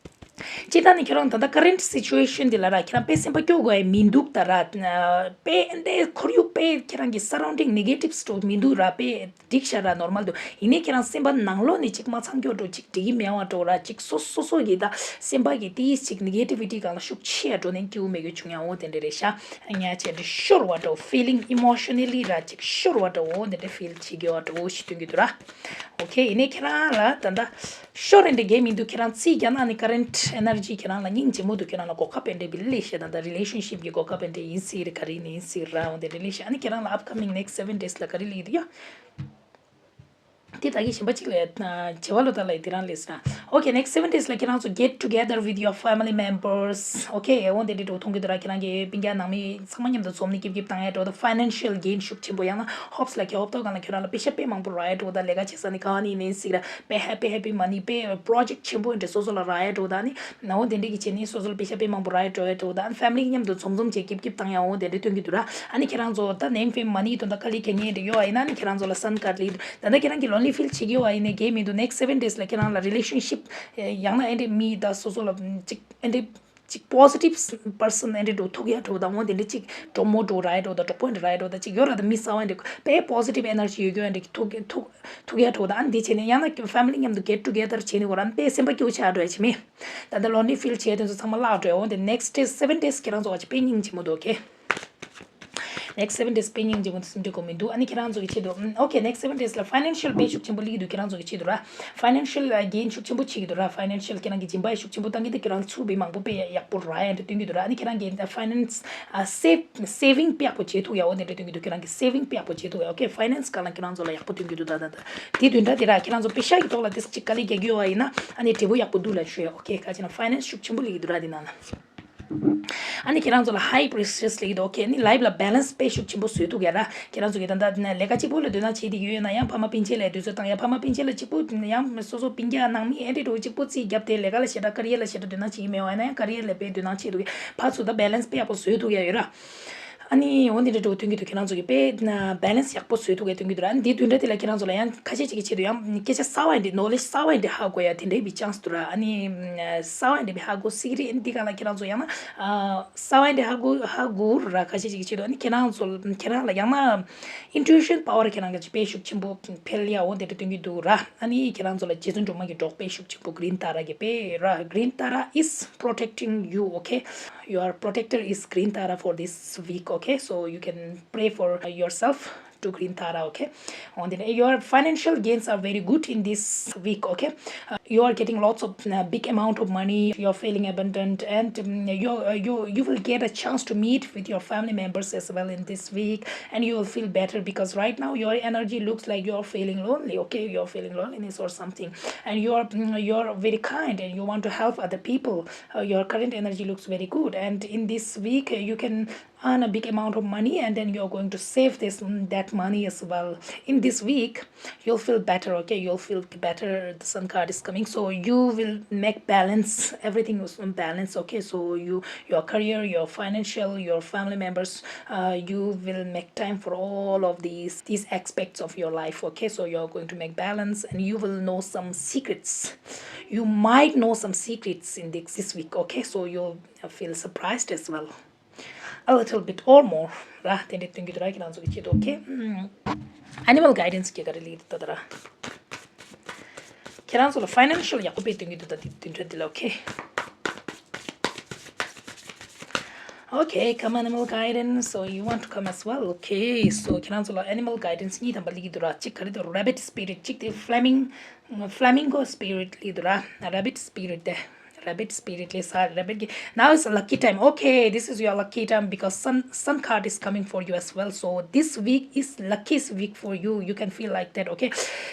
སྤྱིར་བཏང་ནི་ཁྱེད་རང་ད་ལྟ་current situation འདི་ལ་ར་ཁྱེད་རང་དཔེ་སེམས་པ་སྐྱོ་དགོས་ཡ་མི་འདུག་ད་ར། དཔེ་འདི་ཁོར་ཡུག་དཔེ་ཁྱེད་རང་གི་surrounding negative འགྲོ་མི་འདུག་ར། དཔེ་འགྲིག་ཤག་ར། normal འདུག་ཡིན་ནའི་ཁྱེད་རང་སེམས་པ་ནང་ལོགས་ནས་ཅིག་མ་འཚམས་སྐྱོ་འགྲོ། ཅིག་འགྲིག་གི་མེད་པ་འགྲོ་ར། ཅིག་སོ་སོ་སོ་གི་ད་སེམས་པ་གི་ཏིས་ཅིག་negativity སྒང་ལ་ཤུགས་ཆེ་ཡ་འགྲོ་ནས་སྐྱིད་པོ་མེད་རྒྱུ་བྱུང་ཡ་འོ་དེ་འདྲ་རེད་ཤག་ཉ་ཆེ་འདྲ་ཤོར་བ་འགྲོ། feeling emotionally ར་ཅིག་ཤོར་བ་འགྲོ། འོ་དེ་འདྲ་feel བྱེད་དགོས་པ་འགྲོ་ཞེས་སྟོན་གྱི་འདུག་ར། okay ཡིན་ནའི་ཁྱེད་རང་ལ་ད་ལྟ་ཤོར་རེ་འདྲ་གས་མི་འདུག་ཁྱེད་རང་རྩིས་རྒྱག་ན་ནི་current ཨེ་ནར་ཇི་ཁྱེད་རང་ལ་སྙིང་རྗེ་མོ་འདུག་ཁྱེད་རང་ལ་གོ་སྐབས་དཔེ་འདྲ་བི་ལི་ཤེ་ད་ད་རི་ལེ་ཤན་ཤིབ་ཀྱི་གོ་སྐབས་དཔེ་འདྲ་ཡིན་སྲིད་རེད། ག་རེ་ཡིན་ཡིན་སྲིད་ར། འོ་དེ་རི་ལེ་ཤན་ཨ་ནི་ཁྱེད་རང་ལ་upcoming next seven days ལ་ག་རེ་ལི་འདུག་ཡ། དེ་ད་གི་ཞིམ་པ་གཅིག་ལས་བྱེ་བ་ལོ་ད་ལ་དེ་རང་ལས་སྲ། Okay, next seven days ལ་ཁྱེད་རང་ཚོ་get together with your family members. Okay, འོ་དེ་འདྲ་འགྲོ་མཐོང་གི་འདུག་ར། ཁྱེད་རང་གི་སྤུན་ཀྱག་ནང་མི་ཚང་མ་མཉམ་དུ་འཛོམས་ནས་ཀིབ་ཀིབ་བཏང་ཡ་འགྲོ་ད། financial gain ཤུགས་ཆེན་པོ་ཡང་ན་ཧོབ་སི་ལ་ཁྱེད་ཧོབ་ཐོག་གང་ལ་ཁྱོད་རང་ལ་པེ་ཤ་དཔེ་མང་པོ་རག་ཡ་འགྲོ་ད། ལས་ཀ་བྱེད་ས་ནི་གང་ནི་ནས་སྲིད་ར། དཔེ་happy happy money དཔེ་project ཆེན་པོ་འདྲ་སོ་སོ་ལ་རག་ཡ་འགྲོ་ད་ནི། ནའོ་དེ་འདྲས་ཀྱི་བྱས་ནས་སོ་སོ་ལ་པེ་ཤ་དཔེ་མང་པོ་རག་ཡ་འགྲོ་ཡ་འགྲོ་ད། ཨ་ནི་family མཉམ་དུ་འཛོམས་འཛོམས་བྱས་ཀིབ་ཀིབ་བཏང་ཡ་འོ་དེ་འདྲས་སྟོན་གྱི་འདུག་ར། ཨ་ནི་ཁྱེད་རང་ཚོ་ད་name fame money དོན་དག་ག་ལེ་ག་ངེས་འདྲ་ཡོད་ཨ་ཡིན་ན་ནི་ཁྱེད་རང་ཚོ་ལ་སན་ཀར་ལི་འདུག་ད་ལྟ་ཁྱེད་རང་གི་lonely feel བྱེད་ཀྱི་ཡོད་ཨ་ཡིན་ནའི་གལ་མི་འདུག next seven days ལ་ཁྱེད་རང་ལ་relationship ཡང་ན་ཨེ་འདྲས་མི་ད་སོ་སོ་ལ་ཅིག་ཨེ་འདྲས་ཅིག་positive person ཨེ་འདྲས་འགྲོ་ཐུག་ཡ་འགྲོ་ད་འོ་དེ་འདྲས་ཅིག་གྲོགས་མོ་འགྲོ་ར་ཡ་འགྲོ་ད་གྲོགས་པོ་འདྲ་ར་ཡ་འགྲོ་ད་ཅིག་ཡོད་ར། ད་མི་གསར་བ་འདྲས་དཔེ་positive energy ཡོད་རྒྱུ་འདྲས་ཐུག་ཐུག་ཐུག་ཡ་འགྲོ་ད། ཨ་ནི་དེ་བྱས་ནས་ཡང་ན་family མཉམ་དུ་get together བྱས་ནས་འོ་ར་ཨ་ནི་དཔེ་སེམས་པ་སྐྱིད་པོ་ཆགས་འགྲོ་ཡ་བྱེད་མི། ད་ལྟ་lonely feel བྱས་དེ་ཚོ་ཚང་མ་བརླག་འགྲོ་ཡ། འོ་དེ་next day seven days ཁྱེད་རང་ཚོ་བ་ཅིག་དཔེ་སྙིང་རྗེ་མོ་འདུག okay, next seven days དཔེ་སྙིང་རྗེ་མོ་འདུག་སེམས་ཁྲལ་དགོས་མི་འདུག་ཨ་ནི་ཁྱེད་རང་ཚོ་གི་ཆེད་དུ་okay, next seven days ལ་financial དཔེ་ཤུགས་ཆེན་པོ་སླེབས་ཀྱི་འདུག་ཁྱེད་རང་ཚོ་གི་ཆེད་དུ་ར། financial gain ཤུགས་ཆེན་པོ་བྱེད་ཀྱི་འདུག་ར། financial ཁྱེད་རང་གི་སྦྱིན་པ་ཤུགས་ཆེན་པོ་བཏང་གི་འདུག་ཁྱེད་རང་ཚུར་བི་མང་པོ་དཔེ་ཡག་པོ་རག་ཡ་འདྲ་སྟོན་གྱི་འདུག་ར། ཨ་ནི་ཁྱེད་རང་གི་finance save saving དཔེ་ཡག་པོ་བྱེད་ཐུབ་ཡ་འོ་དེ་འདྲ་སྟོན་གྱི་འདུག་ཁྱེད་རང་གི་saving དཔེ་ཡག་པོ་བྱེད་ཐུབ་ཡ། okay, finance སྒང་ལ་ཁྱེད་རང་ཚོ་ལ་ཡག་པོ་སྟོན་གྱི་འདུག་ད་ད་ད་དེ་དོན་དག་དེ་ར། ཁྱེད་རང་ཚོ་པེ་ཤ་གི་ཐོག་ལ་དེ་ཅིག་དཀའ་ལས་རྒྱག་གི་ཡོད་པ་ཡིན་ན་ཨ་ནི་འབྲས་བུ་ཡག་པོ་འདུག་ལབ་ཞུ་ཡ། okay, ག་ཅི་ན་finance ཤུགས་ཆེན་པོ་སླེབས་ཀྱི་འདུག་ར་དེ་ནང་ལ། ཨ་ནི་ཁྱེད་རང་ཚོ་ལ་high priestess སླེབས་ཀྱི་འདུག okay, ཨ་ནི་life ལ་balance དཔེ་ཤུགས་ཆེན་པོ་བཟོས་ཐུབ་ཡ་ར། ཁྱེད་རང་ཚོ་གི་ད་ལྟ་ལས་ཀ་གཅིག་པོ་ལ་དོ་སྣང་བྱེད་བསྡད་ཀྱི་ཡོད་ན་ཡང་ཕ་མ་སྤུན་མཆེད་ལ་དུས་ཚོད་བཏང་ཡ། ཕ་མ་སྤུན་མཆེད་ལ་གཅིག་པོ་ཡང་སོ་སོ་སྤུན་ཀྱག་ནང་མི་ཨེ་འདྲ་འགྲོ་གཅིག་པོ་རྩིས་བརྒྱབ་སྟེ་ལས་ཀ་ལ་ཞེ་དྲག་career ལ་ཞེ་དྲག་དོ་སྣང་བྱེད་ཀྱི་མེད་པ་ཡིན་ན་ཡང་career ལ་དཔེ་དོ་སྣང་བྱེད་ཐུབ་ཀྱི། ཕར་ཚུར་ད་balance དཔེ་ཡག་པོ་བཟོས་ཐུབ་ཡ་ཡོད་ར། ཨ་ནི་འོ་འདི་འདྲ་འགྲོ་སྟོན་གྱི་འདུག་ཁྱེད་རང་ཚོ་གི་དཔེ་balance ཡག་པོ་བཟོས་ཐུབ་ཀྱི་སྟོན་གྱི་འདུག་ར། ཨ་ནི་འདི་དོན་འདྲ་དེ་ལ་ཁྱེད་རང་ཚོ་ལ་ཡང་ཁ་ཤས་ཅིག་གི་ཆེད་དུ་ཡང་སྐད་ཆ་གསར་བ་ཡིན་འདི་knowledge གསར་བ་ཡིན་འདི་ཧ་གོ་ཡ་དེ་འདྲའི་བི་chance འདུག་ར། ཨ་ནི་གསར་བ་ཡིན་འདི་བི་ཧ་གོ་སྲིད་ཀྱི་རེད། ཨ་ནི་འདི་ག་ལ་ཁྱེད་རང་ཚོ་ཡང་ན་གསར་བ་ཡིན་འདི་ཧ་གོ་ཧ་གོ་ར། ཁ་ཤས་ཅིག་གི་ཆེད་དུ་ཨ་ནི་ཁྱེད་རང་ཚོ་ཁྱེད་རང་ལ་ཡང་ན་intuition power ཁྱེད་རང་གི་དཔེ་ཤུགས་ཆེན་པོ་འཕེལ་ཡ་འོ་དེ་འདྲ་སྟོན་གྱི་འདུག་ར། ཨ་ནི་ཁྱེད་རང་ཚོ་ལ་རྗེ་བཙུན་སྒྲོལ་མ་གི་གྲོགས་དཔེ་ཤུགས་ཆེན་པོ་Green Tara གི་དཔེ་ར། Green Tara is protecting you, okay? Your protector is Green Tara for this week, okay? So you can pray for yourself to Green Tara, okay? On the, your financial gains are very good in this week, okay? Uh, you are getting lots of uh, big amount of money. You are feeling abundant, and um, you uh, you you will get a chance to meet with your family members as well in this week, and you will feel better because right now your energy looks like you are feeling lonely. Okay, you are feeling loneliness or something, and you are mm, you are very kind, and you want to help other people. Uh, your current energy looks very good, and in this week uh, you can earn a big amount of money, and then you're going to save this mm, that money as well. In this week you'll feel better, okay? You'll feel better. The Sun card is coming, so you will make balance. Everything is in balance, okay? So you, your career, your financial, your family members, uh, you will make time for all of these these aspects of your life, okay? So you're going to make balance, and you will know some secrets. You might know some secrets in this, this week, okay? So you'll feel surprised as well. A little bit or more ར། དེ་འདྲའི་སྟོན་གྱི་འདུག་ར། ཁྱེད་རང་ཚོ་གི་ཆེད་དུ། okay? ཨ་ནི་animal guidance གི་ག་རེ་ལེགས་འདུག་ད་ད་ར། ཁྱེད་རང་ཚོ་ལ་financial ཡག་པོ་དཔེ་སྟོན་གྱི་འདུག་ད་དེ་དེ་འདྲ་དེ་ལ། okay? Okay, come animal guidance. So you want to come as well? Okay, so ཁྱེད་རང་ཚོ་ལ་animal guidance གཉིས་ཐམ་པ་ལེགས་འདུག་ར། གཅིག་ག་རེ་འདུག rabbit spirit གཅིག་དེ་flaming flamingo spirit ལེགས་འདུག་ར། rabbit spirit དེ། rabbit spirit ལེགས་ས་rabbit གི now is a lucky time. Okay, this is your lucky time because sun sun card is coming for you as well. So this week is luckiest week for you. You can feel like that, okay?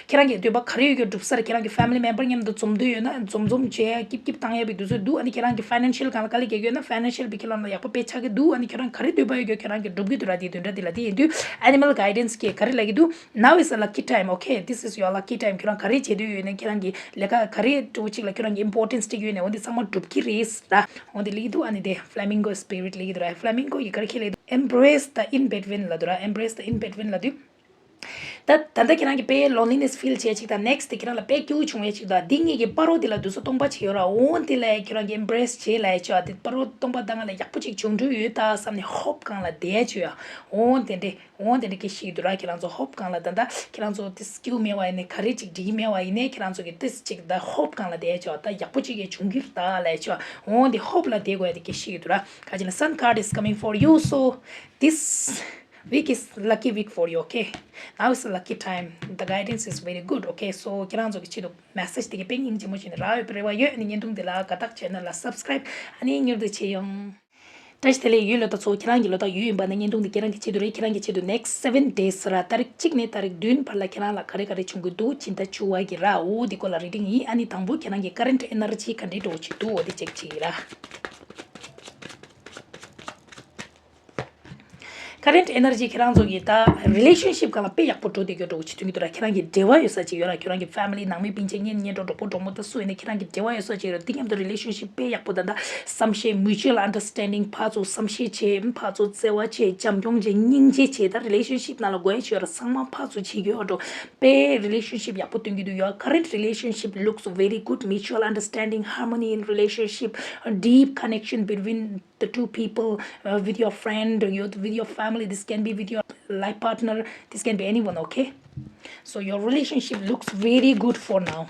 ཁྱེད་རང་གི་འདོད་པ་ག་རེ་ཡོད་ཀྱང་འགྲུབ་ས་རེད། ཁྱེད་རང་གི་family member མཉམ་དུ་འཛོམས་འདོད་ཡོད་ན་འཛོམས་འཛོམས་བྱས་ཀྱིབ་ཀྱིབ་བཏང་ཡ་བའི་དུས་ཚོད་འདུག་ཨ་ནི་ཁྱེད་རང་གི་financial སྒང་ལ་དཀའ་ལས་རྒྱག་གི་ཡོད་ན་financial བི་ཁྱེད་རང་ལ་ཡག་པོ་དཔེ་ཆགས་ཀྱི་འདུག་ཨ་ནི་ཁྱེད་རང་ག་རེ་འདོད་པ་ཡོད་ཀྱང་ཁྱེད་རང་གི་འགྲུབ་ཀྱི་འདུག་ར། དེ་དོན་འདྲ་དེ་ལ་དེ་ཡིན་དུས་animal guidance གིས་ག་རེ་ལབ་ཀྱི་འདུག now is a lucky time, okay? This is your lucky time. ཁྱེད་རང་ག་རེ་བྱེད་འདོད་ཡོད་ན་ཁྱེད་རང་གི་ལས་ཀ་ག་རེ་འགྲོ་གཅིག་ལ་ཁྱེད་རང་གི་importance སྤྲད་ཀྱི་ཡོད་ན་འོ་འདི་ཚང་མ་འགྲུབ་ཀྱི་རེད་ར། འོ་འདི་ལེགས་འདུག་ཨ་ནི་དེ་flamingo spirit ལེགས་འདུག་ར། flamingo ཡི་ག་རེ་ཁྱེད་ལེགས་འདུག embrace the in between ལབ་འདུག་ར། embrace the in between ལབ་དུས། ད་ད་ལྟ་ཁྱེད་རང་གི་དཔེ་loneliness feel བྱས་ཅིག་དང་next དེ་ཁྱེད་རང་ལ་དཔེ་སྐྱིད་པོ་བྱུང་བས་ཅིག་དང་འདི་གཉིས་ཀྱི་བར་རོ་དེ་ལ་དུས་ཚོད་སྟོང་པ་ཅིག་ཡོད་ར། འོ་དེ་ལ་ཁྱེད་རང་གི་embrace བྱས་ལ་ཡ་ཅོ་ཨ་དེ་བར་རོ་སྟོང་པ་ད་ང་ལ་ཡག་པོ་ཅིག་བྱུང་འགྲོ་ཡོད་ད་བསམ་ནས་hope སྒང་ལ་བསྡད་ཅོ་ཡ། འོ་དེ་འདྲས། འོ་དེ་འདྲ་སྐད་ཤེས་འདུག་ར། ཁྱེད་རང་ཚོ་hope སྒང་ལ་ད་ལྟ་ཁྱེད་རང་ཚོ་དེ་སྐྱིད་པོ་མེད་པ་ཡིན་ནའི་ག་རེ་ཅིག་འགྲིག་མེད་པ་ཡིན་ནའི་ཁྱེད་རང་ཚོ་གི་ཏིས་ཅིག་ད་hope སྒང་ལ་བསྡད་ཆོག་ད་ཡག་པོ་ཅིག་ཡེ་བྱུང་གི་རེད་ད་ལས་ཆོག་འོ་དེ་hope ལ་བསྡད་དགོས་ཡ་དེ་སྐད་ཤེས་འདུག་ར། ག་ཅི་ན་sun card is coming for you, so this Week is lucky week for you, okay? Now is a lucky time. The guidance is very good, okay? So ཁྱེད་རང་ཚོ་གི་ཆེད་དུ་message དེ་གི་དཔེ་སྙིང་རྗེ་མོ་ཞིག་ནི་རག་ཡོད་པའི་རེ་བ་ཡོད། ཨ་ནི་བརྙན་ཐུང་འདི་ལ་དགའ་རྟགས་channel ལ་subscribe. ཨ་ནི་མྱུར་དུ་མཇལ་ཡོང་། བཀྲ་ཤིས་བདེ་ལེགས་ཡུལ་ལོ་ད་ཚོ། ཁྱེད་རང་གི་ལོ་ད་ཡུལ་ཡིན་པ་ན་བརྙན་ཐུང་འདི་ཁྱེད་རང་གི་ཆེད་དུ་རེད། ཁྱེད་རང་གི་ཆེད་དུ་next seven days ར་ཏ་རིག་གཅིག་ནས་ཏ་རིག་བདུན་བར་ལ་ཁྱེད་རང་ལ་ག་རེ་ག་རེ་བྱུང་གི་འདུག་སྦྱིན་བདག་བཅུ་བ་གི་ར། འོ་འདི་སྐོར་ལ་reading ཡིན། ཨ་ནི་དང་པོ་ཁྱེད་རང་གི་current energy ག་འདྲའི་འགྲོ་བྱེད་འདུག་འོ་འདི་check བྱེད་ཀྱི་ར། Current energy ཁྱེད་རང་ཚོ་གི་ད་relationship སྒང་ལ་དཔེ་ཡག་པོ་འགྲོ་བསྡད་ཀྱི་འགྲོ་གི་ཆེད་དུ་འདུག་ར། ཁྱེད་རང་གི་འབྲེལ་བ་ཡོད་ས་ཅིག་ཡོད་ར། ཁྱེད་རང་གི་family ནང་མི་སྤུན་མཆེད་གཉེན་ཉེ་གྲོགས་གྲོགས་པོ་གྲོགས་མོ་ད་སུ་ཡིན་ནའི་ཁྱེད་རང་གི་འབྲེལ་བ་ཡོད་ས་ཅིག་ཡོད་ར། འདི་མཉམ་དུ་relationship དཔེ་ཡག་པོ་ད་ད་བསམ་ཤེས་mutual understanding ཕར་ཚུར་བསམ་ཤེས་བྱེད། ཕར་ཚུར་བརྩེ་བ་བྱེད། བྱམས་སྐྱོང་བྱེད། སྙིང་རྗེ་བྱེད། ད་relationship ནང་ལ་དགོས་ཡ་ཅིག་ཡོད་ར། ཚང་མ་ཕར་ཚུར་བྱེད་ཀྱི་ཡོད་འགྲོ། དཔེ་relationship ཡག་པོ་སྟོན་གྱི་འདུག Your current relationship looks very good. Mutual understanding, harmony in relationship, a deep connection between the two people, uh, with your friend, your, with your family. This can be with your life partner. This can be anyone, okay? So your relationship looks very good for now.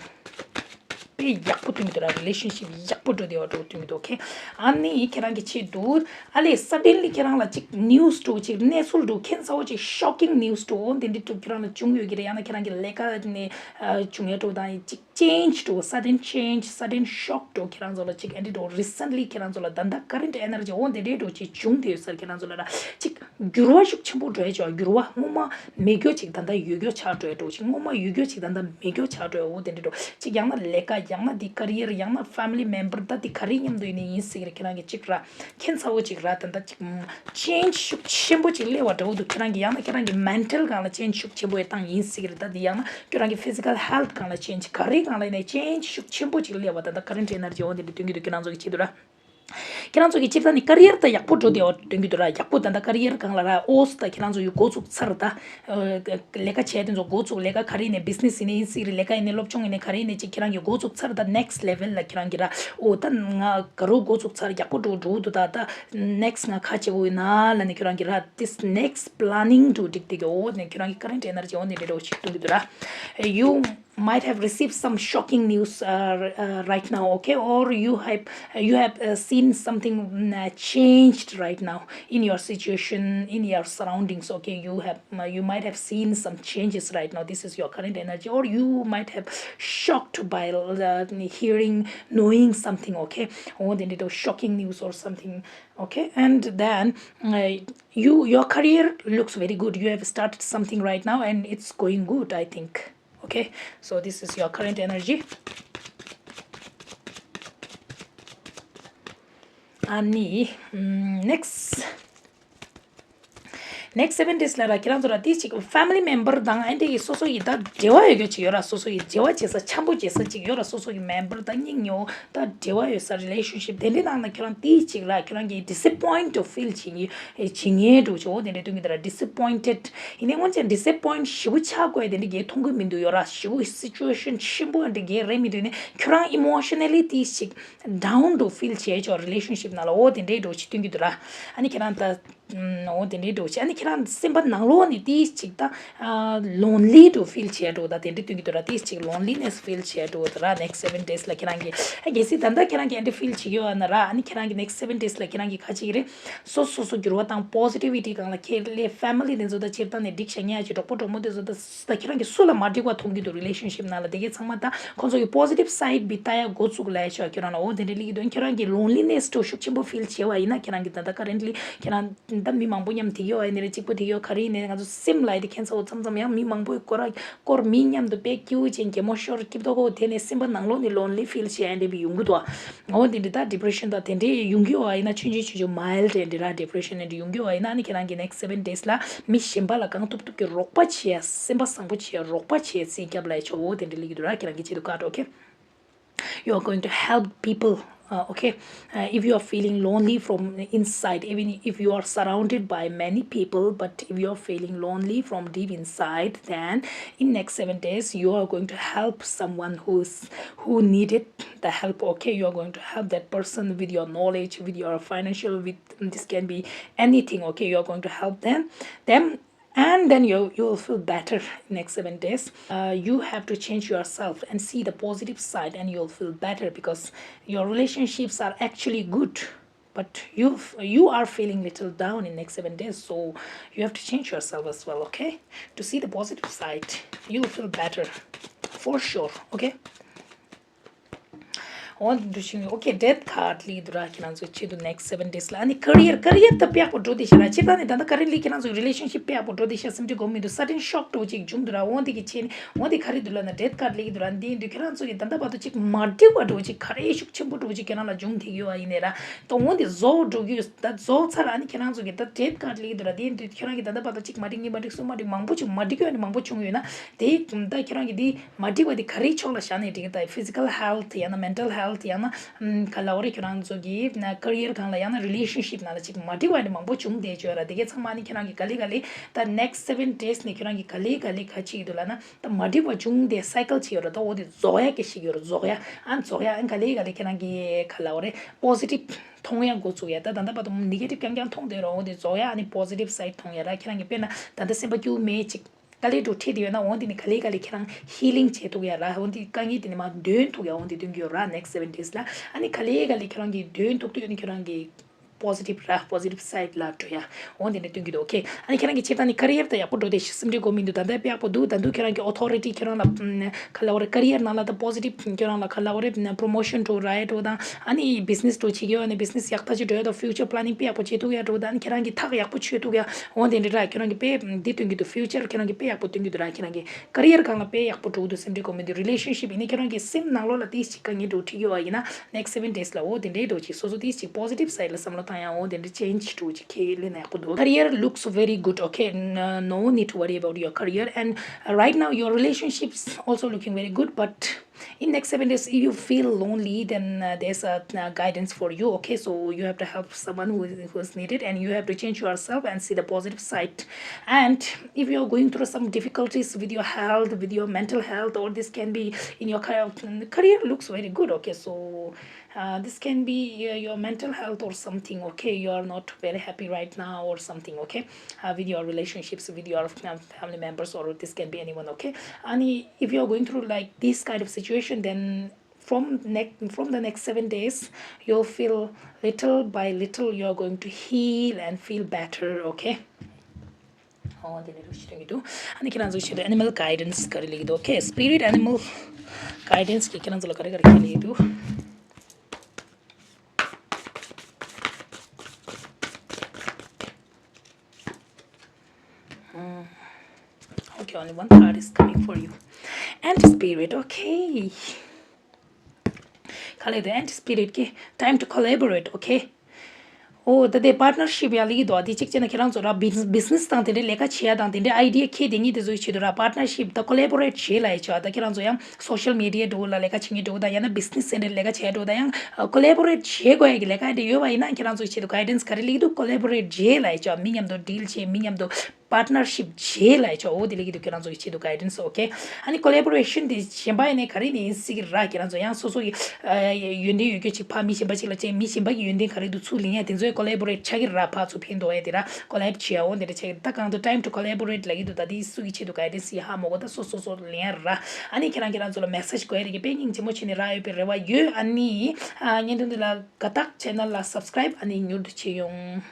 དཔེ་ཡག་པོ་སྟོན་གྱི་འདུག་ར། relationship ཡག་པོ་འགྲོ་བསྡད་པ་འདྲ་པོ་སྟོན་གྱི་འདུག okay? ཨ་ནི་ཁྱེད་རང་གི་ཆེད་དུ་ཨ་ལས་suddenly ཁྱེད་རང་ལ་ཅིག་news འདྲ་པོ་ཅིག་གནས་ཚུལ་འདྲ་པོ་ཁྱད་མཚར་པོ་ཅིག shocking news འདྲ་པོ་འོ་འདི་འདྲ་འདྲ་པོ་ཁྱེད་རང་ལ་བྱུང་ཡོད་ཀྱི་རེད། ཡང་ན་ཁྱེད་རང་གི་ལས་ཀ་ནས་ཨ་བྱུང་ཡ་འདྲ་པོ་དང་ཅིག change འདྲ་པོ། Sudden change, sudden shock འདྲ་པོ་ཁྱེད་རང་ཚོ་ལ་ཅིག་ཨ་འདི་འདྲ་པོ་recently ཁྱེད་རང་ཚོ་ལ་ད་ལྟ་current energy འོ་འདི་འདྲ་འདྲ་པོ་ཅིག་བྱུང་བསྡད་ཡོད་ས་རེད། ཁྱེད་རང་ཚོ་ལ་ར་ཅིག་འགྱུར་བ་ཤུགས་ཆེན་པོ་འགྲོ་ཡ་ཅིག་འགྱུར་བ་སྔོན་མ་མེད་རྒྱུ་ཅིག་ད་ལྟ་ཡོད་རྒྱུ་ཆགས་འགྲོ་ཡ་འདྲ་པོ་ཅིག་སྔོན་མ་ཡོད་རྒྱུ་ཅིག་ད་ལྟ་མེད་རྒྱུ་ཆགས་འགྲོ་ཡ། འོ་དེ་འདྲ་འདྲ་པོ་ཅིག་ཡང་ན་ལས་ཀ། ཡང་ན་འདི་career། ཡང་ན་family member། ད་འདི་ག་རེ་མཉམ་དུ་ཡིན་ནའི་ཡིན་སྲིད་ཀྱི་རེད། ཁྱེད་རང་གི་ཅིག་ར་ཁྱད་མཚར་པོ་ཅིག་ར་ད་ལྟ་ཅིག change ཤུགས་ཆེན་པོ་ཅིག་སླེབས་པ་འདྲ་པོ་འདུག་ཁྱེད་རང་གི་ཡང་ན་ཁྱེད་རང་གི་mental སྒང་ལ་change ཤུགས་ཆེན་པོ་ཡང་བཏང་ཡིན་སྲིད་ཀྱི་རེད། ད་འདི་ཡང་ན་ཁྱེད་རང་གི་physical health སྒང་ལ་change ག་རེ་སྒང་ལ་ཡིན་ནའི་change ཤུགས་ཆེན་པོ་ཅིག་སླེབས་པ་ད་ལྟ་current energy འོ་དེ་འདྲ་སྟོན་གྱི་འདུག་ཁྱེད་རང་ཚོ་གི་ཆེད་དུ་ར། ཁྱེད་རང་ཚོ་གི་སྤྱིར་བཏང་ནི་career ད་ཡག་པོ་འགྲོ་བསྡད་པ་སྟོན་གྱི་འདུག་ར། ཡག་པོ་ད་ལྟ་career སྒང་ལ་ར། ཨོ་ད་ཁྱེད་རང་ཚོ་ཡི་འགོ་ཚུགས་ཚར་ད། ལས་ཀ་བྱས་དེ་ཚོ་འགོ་ཚུགས། ལས་ཀ་ག་རེ་ཡིན་ནའི་business ཡིན་ནའི་ཡིན་སྲིད་རེད། ལས་ཀ་ཡིན་ནའི་སློབ་སྦྱོང་ཡིན་ནའི་ག་རེ་ཡིན་ནའི་ཅིག་ཁྱེད་རང་གི་འགོ་ཚུགས་ཚར་ད་next level ལ་ཁྱེད་རང་གི་ར། ཨོ་ད་ང་ག་རུ་འགོ་ཚུགས་ཚར། ཡག་པོ་འགྲོ་འགྲོ་འདུག་ད་ད་next ང་ག་བྱེད་དགོས་ཡིན་ན་ལ་ནི་ཁྱེད་རང་གི་ར་this next planning འདྲ་པོ་འགྲིག་བསྡད་ཀྱི། ཨོ་ནི་ཁྱེད་རང་གི་current energy འོ་ནི་འདྲ་འདྲ་པོ་ཞིག་སྟོན་གྱི་འདུག་ར། You might have received some shocking news uh, uh, right now, okay? Or you have you have uh, seen something mm, uh, changed right now in your situation, in your surroundings, okay? You have uh, you might have seen some changes right now. This is your current energy, or you might have shocked by uh, hearing, knowing something, okay? Or the little shocking news or something, okay? And then uh, you your career looks very good. You have started something right now, and it's going good, I think. Okay, so this is your current energy. ཨ་ནི་next next seven days ལ་ར་ཁྱེད་རང་ཚོ་ར་དེ་ཅིག་family member དང་ཨ་འདྲ་གི་སོ་སོ་ཡི་ད་འབྲེལ་བ་ཡོད་རྒྱུ་ཅིག་ཡོད་ར། སོ་སོ་ཡི་འབྲེལ་བ་བྱེད་ས་འཆམ་པོ་བྱེད་ས་ཅིག་ཡོད་ར། སོ་སོ་ཡི་member དང་སྙིང་ཉེ་བོ་ད་འབྲེལ་བ་ཡོད་ས་relationship དེ་འདྲའི་ནང་ན་ཁྱེད་རང་དེ་ཅིག་ར་ཁྱེད་རང་གི་disappoint to feel བྱེད་ངེས་བྱེད་ངེས་འགྲོ་ཅིག་འོ་དེ་འདྲའི་སྟོན་གྱི་འདུག་ར། disappointed ཡིན་ནའི་སྔོན་ཆད་disappoint ཞེ་པོ་ཆགས་དགོས་དེ་འདྲའི་གི་མཐོང་གི་མི་འདུག་ཡོད་ར། ཞེ་པོ་situation ཆེན་པོ་འདྲ་གི་རེད་མི་འདུག་ནས་ཁྱོད་རང་emotionally དེ་ཞིག་down to feel བྱས་ཆོག relationship ནང་ལ། འོ་དེ་འདྲའི་འགྲོ་ཆེ་སྟོན་གྱི་འདུག་ར། ཨ་ནི་ཁྱེད་རང་ད་འོ་དེ་འདྲའི་འགྲོ་ཆེ། ཨ་ནི་ཁྱེད་རང་སེམས་པ་ནང་ལོགས་ནས་དེ་ཞིག་ད་lonely to feel བྱས་འགྲོ། ད་དེ་འདྲའི་སྟོན་གྱི་འདུག་ར། དེ་ཞིག་loneliness feel བྱས་འགྲོ་འདུག་ར། next seven days ལ་ཁྱེད་རང་གི་ཨ་གལ་སྲིད་ད་ལྟ་ཁྱེད་རང་གི་ཨ་འདྲ་feel བྱེད་ཀྱི་ཡོད་ན་ར། ཨ་ནི་ཁྱེད་རང་གི་next seven days ལ་ཁྱེད་རང་གི་ཁ་ཅིག་རེད། སོ་སོ་སོ་འགྱུར་བ་དང་positivity སྒང་ལ་ཁྱེད་ལས་family དེ་ཚོ་ད་སྤྱིར་བཏང་ནས་འགྲིག་ཤ་ཉག་ཅིག་གྲོགས་པོ་གྲོགས་མོ་དེ་ཚོ་ད་ད་ཁྱེད་རང་གི་སུ་ལ་མ་འགྲིག་པ་མཐོང་གི་འདུག relationship ནང་ལ། དེ་གས་ཚང་མ་ད་ཁོང་ཚོ་གི་positive side བི་ལྟ་ཡ་འགོ་བཙུགས་ལ་ཡ་ཆོག་ཁྱེད་རང་ལ། འོ་དེ་འདྲ་ལིག་དོན་ཁྱེད་རང་གི་loneliness འདྲ་ཤུགས་ཆེན་པོ་feel བྱེད་པ་ཡིན་ན། ཁྱེད་རང་གི་ད་ལྟ་currently ཁྱེད་རང་ད་མི་མང་པོ་མཉམ་དེ་གས་ཡོད་ཨ་ནི་རེད། གཅིག་པོ་དེ་གས་ཡོད་ག་རེ་ཡིན་ནའི་ང་ཚོ་སེམས་ལ་ཡ་དེ་ཁྱད་མཚར་པོ་མཚམས་མཚམས་ཡང་མི་མང་པོའི་སྐོར་སྐོར་མི་མཉམ་དུ་དཔེ་སྐྱིད་པོ་ཅན་གད་མོ་ཤོར་སྐྱིད་པོ་དོ་གོ་དེ་ནས་སེམས་པ་ནང་ལོགས་ནས་lonely feel བྱེད་ཨ་འདྲ་བི་ཡོང་གི་འདུག་འོ་དེ་འདྲ་ད་depression ད་དེ་འདྲ་ཡོང་གི་ཡོད་ཨ་ཡིན་ན་ཆུང་ཆུང་ཆུང་ཆུང་mild འདྲ་ར་depression འདྲ་ཡོང་གི་ཡོད་ཨ་ཡིན་ན། ཨ་ནི་ཁྱེད་རང་གི་next seven days ལ་མི་གཞན་པ་ལ་གང་ཐུབ་ཐུབ་ཀྱི་རོགས་པ་བྱེད་ཡ། སེམས་པ་བཟང་པོ་བྱེད་ཡ། རོགས་པ་བྱེད་ཡ་རྩིས་རྒྱབ་ལ་ཡ་ཆོག་འོ་དེ་འདྲ་ལིག་གི་འདུག་ར། ཁྱེད་རང་གི་ཆེད་དུ་ཀ་ཏོ་okay? You are going to help people, uh, okay? Uh, if you are feeling lonely from inside, even if you are surrounded by many people, but if you are feeling lonely from deep inside, then in next seven days you are going to help someone who's who needed the help, okay? You are going to help that person with your knowledge, with your financial, with, this can be anything, okay? You are going to help them them and then you you will feel better. Next seven days, uh, you have to change yourself and see the positive side, and you'll feel better because your relationships are actually good. But you you are feeling little down in next seven days, so you have to change yourself as well, okay? To see the positive side, you'll feel better for sure, okay? འོ་འདུག་ཤིང་། Okay, death card ལི་འདུག་ར། ཁྱེད་རང་ཚོ་ཆེད་དུ་next seven days ལ་ཨ་ནི་career, career ད་དཔེ་ཡག་པོ་འགྲོ་དེ་ཤ་ར། ཕྱིར་ད་ནི་ད་ལྟ་currently ཁྱེད་རང་ཚོའི་relationship དཔེ་ཡག་པོ་འགྲོ་དེ་ཤ་སེམས་ཁྲལ་དགོས་མི་འདུག sudden shock འདྲ་བོ་ཅིག་བྱུང་འདུག་ར། འོ་འདི་གི་ཆེད་ནི་འོ་འདི་ག་རེ་འདུག་ལབ་ན་death card ལི་འདུག་ར། འདི་འདུག་ཁྱེད་རང་ཚོ་གི་ད་ལྟ་བར་དུ་ཅིག་མ་འགྲིག་པ་འདྲ་བོ་ཅིག་ག་རེ་ཤུགས་ཆེན་པོ་འདྲ་བོ་ཅིག་ཁྱེད་རང་ལ་བྱུང་དེ་ཡོད་པ་ཡིན་ནའི་ར། ད་འོ་འདི་རྫོགས་འགྲོ་གི་ཡོད། ད་རྫོགས་ཚར། ཨ་ནི་ཁྱེད་རང་ཚོ་གི་ད་death card ལི་འདུག་ར། འདི་འདུག་ཁྱེད་རང་གི་ད་ལྟ་བར་དུ་ཅིག་མ་འགྲིག་གཉིས་མ་འགྲིག་གསུམ་མ་འགྲིག་མང་པོ་ཅིག་མ་འགྲིག་ཡོད་ནི་མང་པོ་བྱུང་ཡོད་ན། དེ་ད་ཁྱེད་རང་གི་འདི་མ་འགྲིག་པ་འདི་ག་རེའི་ཕྱོགས་ལ་བཞག་ནས་འགྲིག་གི། ད་physical health ཡང་ན་mental health ཡང་ན་ཨམ་ག་ལབ་དགོས་རེད། ཁྱེད་རང་ཚོ་གི་ན་career སྒང་ལ་ཡང་ན་relationship ནང་ལ་ཅིག་མ་འགྲིག་པ་འདི་མང་པོ་བྱུང་བསྡད་ཡོད་ར། དེ་གའི་ཚང་མ་ནི་ཁྱེད་རང་གི་ག་ལེ་ག་ལེ་ད་next seven days ནས་ཁྱེད་རང་གི་ག་ལེ་ག་ལེ་ག་ཅིག་འདུག་ལབ་ན། ད་མ་འགྲིག་པ་བྱུང་བསྡད་cycle ཅིག་ཡོད་ར། ད་འོ་དེ་རྫོགས་ཡ་གི་ཞིག་ཡོད་ར། རྫོགས་ཡ་ཨ་རྫོགས་ཡ་ཨ་ག་ལེ་ག་ལེ་ཁྱེད་རང་གི་ག་ལབ་དགོས་རེད། positive མཐོང་ཡ་འགོ་བཙུགས་ཡ། ད་ད་ལྟ་བར་དུ་negative རྐྱང་རྐྱང་མཐོང་བསྡད་ར། འོ་དེ་རྫོགས་ཡ་ཨ་ནི་positive side མཐོང་ཡ་ར། ཁྱེད་རང་གི་དཔེར་ན་ད་ལྟ་སེམས་པ་སྐྱིད་པོ་མེད་ཅིག་དཀའ་ལས་འགྲོ་ཁྲིད་དེ་ཡོད་ན། འོ་འདི་ནི་ག་ལེ་ག་ལེ་ཁྱེད་རང་healing བྱེད་ཐུབ་ཡ་ར། འོ་འདི་དཀའ་ངལ་དེ་ནི་མར་འདོན་ཐུབ་ཡ། འོ་འདི་འདོན་གྱི་ཡོད་ར། next seven days ལ་ཨ་ནི་ག་ལེ་ག་ལེ་ཁྱེད་རང་གིས་འདོན་ཐུབ་ཐུབ་ཡོད་ན་ཁྱེད་རང་གི་positive ར། positive side ལ་འགྲོ་ཡ། འོ་འདི་ནི་འདོན་གྱི་འདུག okay? ཨ་ནི་ཁྱེད་རང་གི་ཕྱིར་ད་ནི་career ད་ཡག་པོ་འགྲོ་དེ་ཤི་སེམས་ཁྲལ་དགོས་མི་འདུག་ད་ལྟ་དཔེ་ཡག་པོ་འདུག་ད་དུང་ཁྱེད་རང་གི་authority ཁྱེད་རང་ལ་ཨམ་ག་ལབ་དགོས་རེད། career ནང་ལ་ད་positive ཁྱེད་རང་ལ་ག་ལབ་དགོས་རེད། promotion འགྲོ་ར་འགྲོ་དང་། ཨ་ནི་business འགྲོ་བྱེད་ཀྱི་ཡོད་ན་business ཡག་ཐག་ཆོད་འགྲོ་ཡ་དང་future planning དཔེ་ཡག་པོ་བྱེད་ཐུབ་ཡ་འགྲོ་དང་། ཨ་ནི་ཁྱེད་རང་གི་ཐག་ཡག་པོ་ཆོད་ཐུབ་ཡ། འོ་དེ་འདྲ་ར། ཁྱེད་རང་གི་དཔེ་འདི་སྟོན་གྱི་འདུག future ཁྱེད་རང་གི་དཔེ་ཡག་པོ་སྟོན་གྱི་འདུག་ར། ཁྱེད་རང་གི་career སྒང་ལ་དཔེ་ཡག་པོ་འགྲོ་གི་འདུག་སེམས་ཁྲལ་དགོས་མི་འདུག relationship ཡིན་ན་ཁྱེད་རང་གི་སེམས་ནང་ལོགས་ལ་ཏིས་ཅིག་དཀའ་ངལ་འགྲོ་ཁྲིད་ཡོད་པ་ཡིན་ན་next seven days ལ་འོ་དེ་འདྲའི་འགྲོ་ཅིག་སོ་སོ་ཏིས་ཅིག་positive side ལ་བསམ་བློ་བཏང་ཡ། འོ་དེ་འདྲའི་change འགྲོ་ཅིག་ཁྱེད་ལས་ན་ཡག་པོ་འདུག career looks very good, okay? N- no need to worry about your career, and uh, right now your relationships also looking very good, but in next seven days, if you feel lonely, then uh, there's a uh, guidance for you, okay? So you have to help someone who is, who is needed, and you have to change yourself and see the positive side. And if you're going through some difficulties with your health, with your mental health, or this can be in your career, career looks very good, okay? So uh, this can be uh, your mental health or something, okay? You are not very happy right now or something, okay? Uh, with your relationships, with your fam- family members, or this can be anyone, okay? And if you are going through like this kind of situation, then from next from the next seven days, you'll feel little by little, you are going to heal and feel better, okay? འོ་དེ་ལས་རུ་ཤི་རེ་གི་འདུག་ཨ་ནི་ཁྱེད་རང་ཚོ་ཤི་རེ་animal guidance ག་རེ་ལེགས་འདུག okay? Spirit animal guidance གི་ཁྱེད་རང་ཚོ་ལ་ག་རེ་ག་རེ་ཁྱེད་ལེགས་འདུག Okay, only one card is coming for you. And spirit, okay. ག་ལེ་དེ་and spirit གི time to collaborate, okay? ཨོ་ད་དེ་partnership ཡ་ལི་དོ་དེ་གཅིག་བྱས་ན་ཁྱེད་རང་ཚོ་ར་business དང་དེ་འདྲའི་ལས་ཀ་བྱེད་ཡ་དང་དེ་འདྲའི་idea ཁྱེད་དེ་གཉིས་དེ་ཚོའི་ཆེད་དུ་ར་partnership ད་collaborate བྱེད་ལ་ཡ་ཆོག་ད་ཁྱེད་རང་ཚོ་ཡང་social media འགྲོ་ལ་ལས་ཀ་བྱེད་ངེས་འགྲོ་ད་ཡང་ན་business དེ་འདྲའི་ལས་ཀ་བྱེད་འགྲོ་ད་ཡང་collaborate བྱེད་དགོས་ཡ་གི་ལས་ཀ་དེ་ཡོད་པ་ཡིན་ན་ཁྱེད་རང་ཚོའི་ཆེད་དུ་guidance ག་རེ་ལི་དུ་collaborate བྱེད་ལ་ཡ་ཆོག་མི་མཉམ་དུ་deal བྱེད། མི་མཉམ་དུ partnership བྱེད་ལ་ཡ་ཆོག་འོ་དེ་ལས་ཀྱི་འདུག་ཁྱེད་རང་ཚོ་གི་ཆེད་དུ་guidance, okay? ཨ་ནི་collaboration དེ་གཞན་པ་ཡིན་ནའི་ག་རེ་ནས་ཡིན་སྲིད་ཀྱི་ར། ཁྱེད་རང་ཚོ་ཡང་སོ་སོ་གི་ཡོན་ཏན་ཡོད་རྒྱུ་ཅིག་ཕ་མི་གཞན་པ་ཅིག་ལ་བྱས་མི་གཞན་པ་གི་ཡོན་ཏན་ག་རེ་འདུག་ཚུར་ལེན་ཡ་དེ་ཚོའི་collaborate ཆགས་ཀྱི་ར། ཕར་ཚུར་ཕན་ཐོགས་ཡ་དེ་ར་collab བྱེད་ཡ་འོ་དེ་འདྲ་ཆགས་ཀྱི་ད་གང་དུ་time to collaborate ལ་ཡི་འདུག་ད་དེ་སུ་གི་ཆེད་དུ་guidance ཡི་ཧ་མ་གོ་ད་སོ་སོ་སོ་ལེན་ཡ་ར། ཨ་ནི་ཁྱེད་རང་ཁྱེད་རང་ཚོ་ལ་message དགོས་རེད་གི་དཔེ་སྙིང་རྗེ་མོ་བྱས་ནས་རག་ཡོད་པའི་རེ་བ་ཡོད། ཨ་ནི་བརྙན་ཐུང་འདི་ལ་དགའ་རྟགས་channel ལ་subscribe ཨ་ནི་མྱུར་དུ་བྱེད་ཡོང་།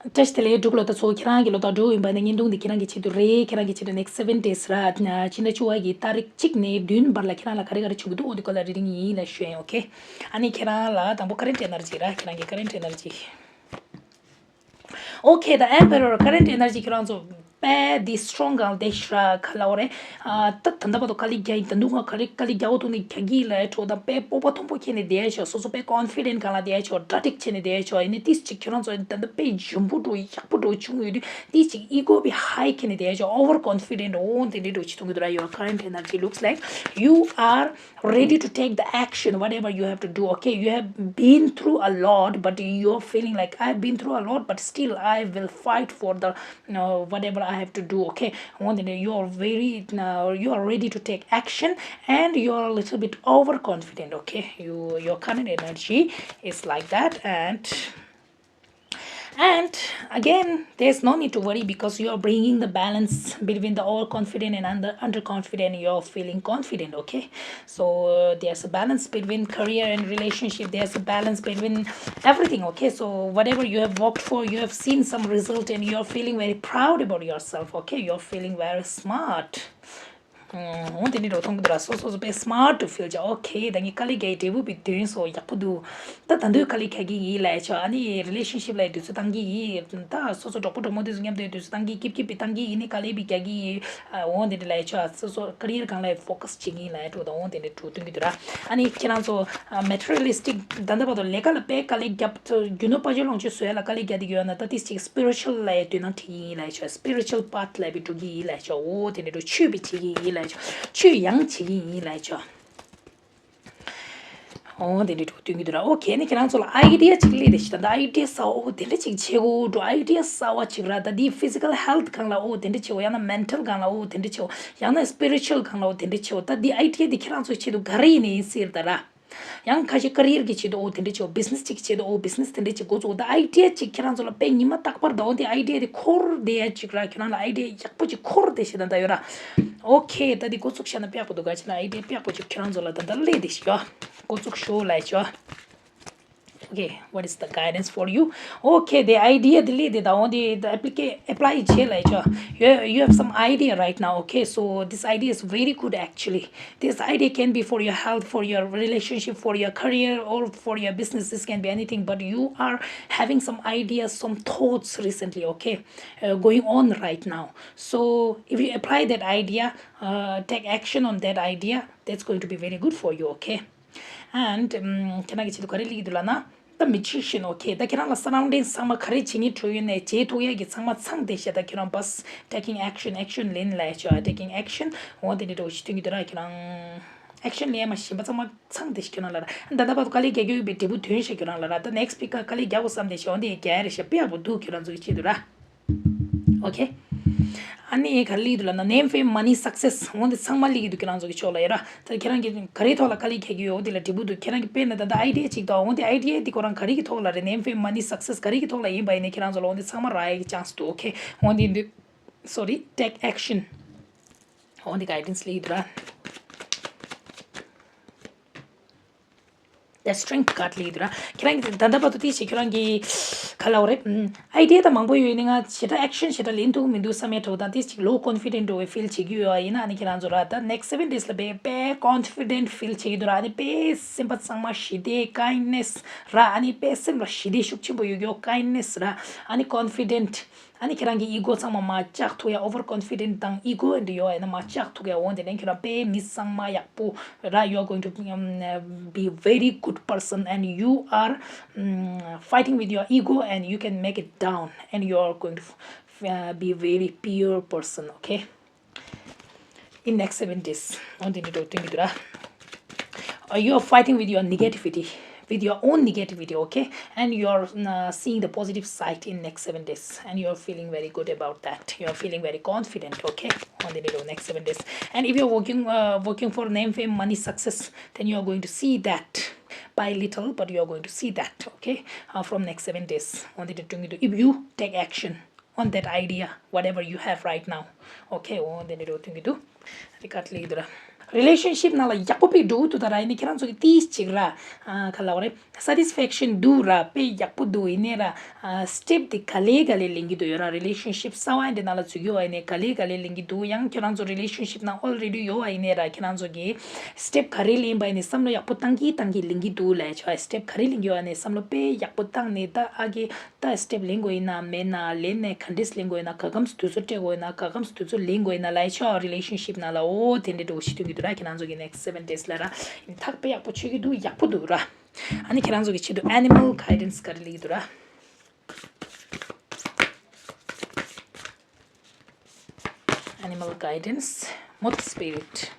བཀྲ་ཤིས་བདེ་ལེགས་འབྲུག་ལོ། ད་ཚོ་ཁྱེད་རང་གི་ལོ་ཟླ་འགྲོ་ཡིན་པ་ནི་བརྙན་ཐུང་འདི་ཁྱེད་རང་གི་ཆེད་དུ་རེད། ཁྱེད་རང་གི་ཆེད་དུ་next seven days ར། ཕྱི་ཟླ་བཅུ་པ་གི་ཏ་རིག་གཅིག་ནས་བདུན་བར་ལ་ཁྱེད་རང་ལ་ག་རེ་ག་རེ་བྱུང་གི་འདུག་འོ་འདི་སྐོར་ལ་reading ཡིན་ལ་ཞུ་ཡིན། okay? ཨ་ནི་ཁྱེད་རང་ལ་དང་པོ་current energy ར། ཁྱེད་རང་གི་current energy, okay, the emperor, current energy ཁྱེད་རང་ཚོ་དཔེ་འདི་strong གང་དེ་ཤ་ག་ལ་འོ་རེད། ད་ད་ལྟ་བར་དུ་དཀའ་ལས་རྒྱག་ཡིན། ད་དུང་ང་ག་རེ་དཀའ་ལས་རྒྱག་འོ་དུ་ནི་རྒྱག་གི་ལ་ཡ་ཆོག་ད་དཔེ་སྤོབས་པ་མཐོན་པོ་ཁྱེར་ནས་བསྡད་ཡ་ཆོག་སོ་སོ་དཔེ་confident གང་ལ་བསྡད་ཡ་ཆོག་གྲ་སྒྲིག་བྱས་ནས་བསྡད་ཡ་ཆོག་ཡིན་ནི་ཏིས་ཅིག་ཁྱོད་རང་ཚོ་ད་ལྟ་དཔེ་འཇོན་པོ་འགྲོ་ཡག་པོ་འགྲོ་བྱུང་ཡོད་དུས་ཏིས་ཅིག་ego དཔེ་high ཁྱེར་ནས་བསྡད་ཡ་ཆོག over confident འོ་དེ་འདྲའི་འགྲོ་ཅི་མཐོང་གི་འདུག་ར། Your current energy looks like you are ready to take the action, whatever you have to do, okay? You have been through a lot, but you're feeling like, I've been through a lot, but still I will fight for the, uh, whatever I have to do, okay? One thing, you are very, uh, you are ready to take action, and you are a little bit overconfident, okay? You, your current energy is like that, and And again, there's no need to worry because you are bringing the balance between the overconfident and under underconfident. You're feeling confident, okay? So uh, there's a balance between career and relationship. There's a balance between everything, okay? So whatever you have worked for, you have seen some result, and you're feeling very proud about yourself, okay? You're feeling very smart. འོང་དེ་འདྲ་འགྲོ་མཐོང་གི་འདུག་ར། སོ་སོ་སོ་དཔེ་smart to feel བྱ། Okay, ད་ངས་དཀའ་ལས་རྒྱག་ཡི་འབྲས་བུ་དཔེ་ཐོན་སོང་། ཡག་པོ་འདུག། ད་ད་དུང་དཀའ་ལས་རྒྱག་གི་ཡིན་ལབ་བྱ། ཨ་ནི་relationship ལ་དུས་ཚོད་བཏང་གི་ཡིན། ད་སོ་སོ་གྲོགས་པོ་གྲོགས་མོ་དེ་ཚོ་མཉམ་དུ་དུས་ཚོད་བཏང་གི། སྐྱིད་སྐྱིད་པོ་བཏང་གི་ཡིན། ནི་དཀའ་ལས་དཔེ་རྒྱག་གི་ཡིན། འོང་དེ་འདྲ་ལབ་བྱ། སོ་སོ་career སྒང་ལ་focus བྱེད་ཀྱི་ཡིན་ལབ་འགྲོ། ད་འོང་དེ་འདྲ་འགྲོ་མཐོང་གི་འདུག་ར། ཨ་ནི་ཁྱེད་རང་ཚོ་materialistic ད་ལྟ་བར་དུ་ལས་ཀ་ལ་དཔེ་དཀའ་ལས་བརྒྱབ། རྒྱུ་ནོར་དཔལ་འབྱོར་ལོངས་སྤྱོད་བཟོ་ཡ་ལ་དཀའ་ལས་རྒྱག་བསྡད་ཀྱི་ཡོད་ན། ད་དེ་ཅིག་spiritual ལ་ཡ་དོ་སྣང་བྱེད་ཀྱི་ཡིན་ལབ་བྱ། Spiritual path ལ་དཔེ་འགྲོ་གི་ཡིན་ལབ་བྱ། འོ་དེ་འདྲ་འགྲོ། ཆོས་དཔེ་བྱེད་ཀྱི་ཡིན་ལབ་བྱ། ཆོས་ཡང་བྱེད་ཀྱི་ཡིན་ལབ་བྱ། འོ་དེ་འདྲ་འགྲོ་སྟོན་གྱི་འདུག་ར། Okay, ནི་ཁྱེད་རང་ཚོ་ལ་idea ཅིག་སླེབས་བསྡད་ཤག། ད་ལྟ་idea གསར་པ་འོ་དེ་འདྲ་ཅིག་བྱེད་དགོས་འགྲོ། Idea གསར་པ་ཅིག་ར། ད་འདི་physical health སྒང་ལ་འོ་དེ་འདྲ་བྱེད་དགོས། ཡང་ན་mental སྒང་ལ་འོ་དེ་འདྲ་བྱེད་དགོས། ཡང་ན་spiritual སྒང་ལ་འོ་དེ་འདྲ་བྱེད་དགོས། ད་འདི་idea འདི་ཁྱེད་རང་ཚོའི་ཆེད་དུ་ག་རེ་ཡིན་ནའི་ཟེར་ད་ར། ཡང་ཁ་ཤས་career གི་ཆེད་དུ་འོ་དེ་འདྲ་བྱེད་དགོས། Business ཅིག་ཆེད་དུ་འོ་business དེ་འདྲ་ཅིག་འགོ་བཙུགས། ད་idea ཅིག་ཁྱེད་རང་ཚོ་ལ་དཔེ་ཉི་མ་རྟག་པར་ད་འོ་དེ་idea དེ་འཁོར་བསྡད་ཡ་ཅིག་ར། ཁྱེད་རང་ལ་idea ཡག་པོ་ཅིག་འཁོར་བསྡད་ཤག་ད་ལྟ་ཡོད་ར། Okay, ད་འདི་འགོ་བཙུགས་ཤག་ན་དཔེ་ཡག་པོ་འདུག་ག། ཁྱེད་རང་idea དཔེ་ཡག་པོ་ཅིག་ཁྱེད་རང་ཚོ་ལ་ད་ལྟ་སླེབས་བསྡད་ཤག་ཡོད། འགོ་བཙུགས་ཤོག་ལབ་ཤག། Okay, what is the guidance for you? Okay, the idea དེ་སླེབས་བསྡད་ད་འོ་དེ་the applica- apply བྱེད་ལབ་ཤག། You, you have some idea right now, okay? So this idea is very good actually. This idea can be for your health, for your relationship, for your career, or for your business. This can be anything, but you are having some ideas, some thoughts recently, okay? Uh, going on right now. So if you apply that idea, uh, take action on that idea, that's going to be very good for you, okay? And ཁྱེད་རང་གི་ཆེད་དུ་ག་རེ་སླེབས་ཀྱི་འདུག་ལབ་ན། The magician, okay. ད་ཁྱེད་རང་ལ་surrounding ཚང་མ་ག་རེ་བྱེད་སྙིང་བྲོ་ཡོད་ནའི་བྱེད་ཐུབ་ཡ་གི་ཚང་མ་ཚང་བསྡད་ཤག། ད་ཁྱེད་རང་bus taking action, action ལེན་ལབ་ཤག། Taking action འོ་དེ་འདྲ་འགྲོ་ཞིག་སྟོན་གྱི་འདུག་ར། ཁྱེད་རང་action ལེན་ཡ་མ་ཤེས་པ་ཚང་མ་ཚང་བསྡད་ཤག་ཁྱེད་རང་ལ་ར། ད་ལྟ་བར་དུ་དཀའ་ལས་རྒྱག་རྒྱུ་ཡོད་པའི་འབྲས་བུ་ཐོན་ཤག་ཁྱེད་རང་ལ་ར། ད་next week དཀའ་ལས་རྒྱག་དགོས་བསམ་བསྡད་ཤག། འོ་དེ་རྒྱག་ཡ་རེད་ཤག། དཔེ་ཡག་པོ་འདུག་ཁྱེད་རང་ཚོ་གི་ཆེད་དུ་ར། Okay. ཨ་ནི་ག་རེ་སླེབས་འདུག་ལབ་ན། Name, fame, money, success འོ་དེ་ཚང་མ་སླེབས་ཀྱི་འདུག་ཁྱེད་རང་ཚོ་གི་ཕྱོགས་ལ་ཡོད་ར། ད་ཁྱེད་རང་གི་ག་རེའི་ཐོག་ལ་དཀའ་ལས་རྒྱག་གི་ཡོད། འོ་དེ་ལ་འབྲས་བུ་འདུག། ཁྱེད་རང་གི་དཔེར་ན་ད་ལྟ་idea ཅིག་འདུག། འོ་དེ་idea དེ་ཁོ་རང་ག་རེ་གི་ཐོག་ལ་རེད། Name, fame, money, success ག་རེ་གི་ཐོག་ལ་ཡིན་པ་ཡིན་ན་ཁྱེད་རང་ཚོ་ལ་འོ་དེ་ཚང་མ་རག་ཡ་གི་chance འདུག། Okay. འོ་དེ་འདུག། Sorry, take action འོ་དེ་guidance སླེབས་ཀྱི་འདུག་ར། The strength card སླེབས་ཀྱི་འདུག་ར། ཁྱེད་རང་གི་ད་ལྟ་བར་དུ་དེ་ཞིག་ཁྱེད་རང་གི་ག་ལབ་རེད། ཨམ། idea ད་མང་པོ་ཡོད་ནི་ང་ཞེ་དྲག་action ཞེ་དྲག་ལེན་ཐུབ་མི་འདུག་བསམ་ཡ་འདྲ་བོ་དང་དེ་ཞིག་low confident འདྲ་བོ་feel བྱེད་ཀྱི་ཡོད་པ་ཡིན་ན། ཨ་ནི་ཁྱེད་རང་ཚོ་ར་ད་next seven days ལ་དཔེ་དཔེ་confident feel བྱེད་ཀྱི་འདུག་ར། ཨ་ནི་དཔེ་སེམས་པ་གཙང་མ་ཞི་བདེ་kindness ར། ཨ་ནི་དཔེ་སེམས་ལ་ཞི་བདེ་ཤུགས་ཆེན་པོ་ཡོད་ཀྱི་ཡོད། Kindness ར། ཨ་ནི་confident ཨ་ནི་ཁྱེད་རང་གི་ego ཚང་མ་མར་བཅག་ཐུབ་ཡ། Over confident དང་ego འདི་ཡོད་ཡ་ན་མར་བཅག་ཐུབ་ཡ། འོ་དེ་ནས་ཁྱེད་རང་དཔེ་མི་གཙང་མ་ཡག་པོ་ར། You are going to um, be very good person and you are um, fighting with your ego and you can make it down and you are going to uh, be very pure person, okay? In next seven days འོ་དེ་འདྲ་འདུག་སྟོན་གྱི་འདུག་ར། Uh, you are fighting with your negativity, with your own negativity, okay? And you are uh, seeing the positive side in next seven days, and you are feeling very good about that. You are feeling very confident, okay? On the little next seven days, and if you are working, uh, working for name, fame, money, success, then you are going to see that by little, but you are going to see that, okay? Uh, from next seven days, on the little, if you take action on that idea, whatever you have right now, okay? འོ་དེ་འདྲ་འདུག་སྟོན་གྱི་འདུག། རེ་ཀ་ལེགས་འདུག་ར། Relationship ནང་ལ་ཡག་པོ་དཔེ་འགྲོ་གི་འདུག་ད་ར། ཡིན་ནའི་ཁྱེད་རང་ཚོ་གི་ཏིས་ཅིག་ར། ཨ་ག་ལབ་རེད། Satisfaction འདུག་ར། དཔེ་ཡག་པོ་འདུག། ཡིན་ནའི་ར། ཨ་step དེ་ག་ལེ་ག་ལེ་ལེན་གྱི་འདུག་ཡོད་ར། Relationship གསར་པ་འདི་ནང་ལ་འཛུལ་གྱི་ཡོད་པ་ཡིན་ནའི་ག་ལེ་ག་ལེ་ལེན་གྱི་འདུག། ཡང་ཁྱེད་རང་ཚོ་relationship ནང་already ཡོད་པ་ཡིན་ནའི་ར། ཁྱེད་རང་ཚོ་གི་step ག་རེ་ལེན་པ་ཡིན་ནའི་བསམ་བློ་ཡག་པོ་བཏང་གི་བཏང་གི་ལེན་གྱི་འདུག་ལབ་ཆོག། step ག་རེ་ལེན་གྱི་ཡོད་པ་ནའི་བསམ་བློ་དཔེ་ཡག་པོ་བཏང་ནས་ད་ཨ་གི་ད་step ལེན་དགོས་ཡིན་ན་མེད་ན། ལེན་ནས་ག་འདྲས་ལེན་དགོས་ཡིན་ན། ག་གམ་དུས་ཚོད་སྤྲད་དགོས་ཡིན་ན། ག་གམ་དུས་ཚོད་ལེན་དགོས་ཡིན་ན་ལབ་ཆོག། relationship ནང་ལ་འོ་དེ་འདྲས་འདྲ་བོ་ཞིག་སྟོན་གྱི་འདུག་ར། ཁྱེད་རང་ཚོ་གི་next seven days ལ་ར། ཐག་དཔེ་ཡག་པོ་ཆོད་ཀྱི་འདུག། ཡག་པོ་འདུག་ར། ཨ་ནི་ཁྱེད་རང་ཚོ་གི་ཆེད་དུ་animal guidance ག་རེ་སླེབས་ཀྱི་འདུག་ར། Animal guidance, mother spirit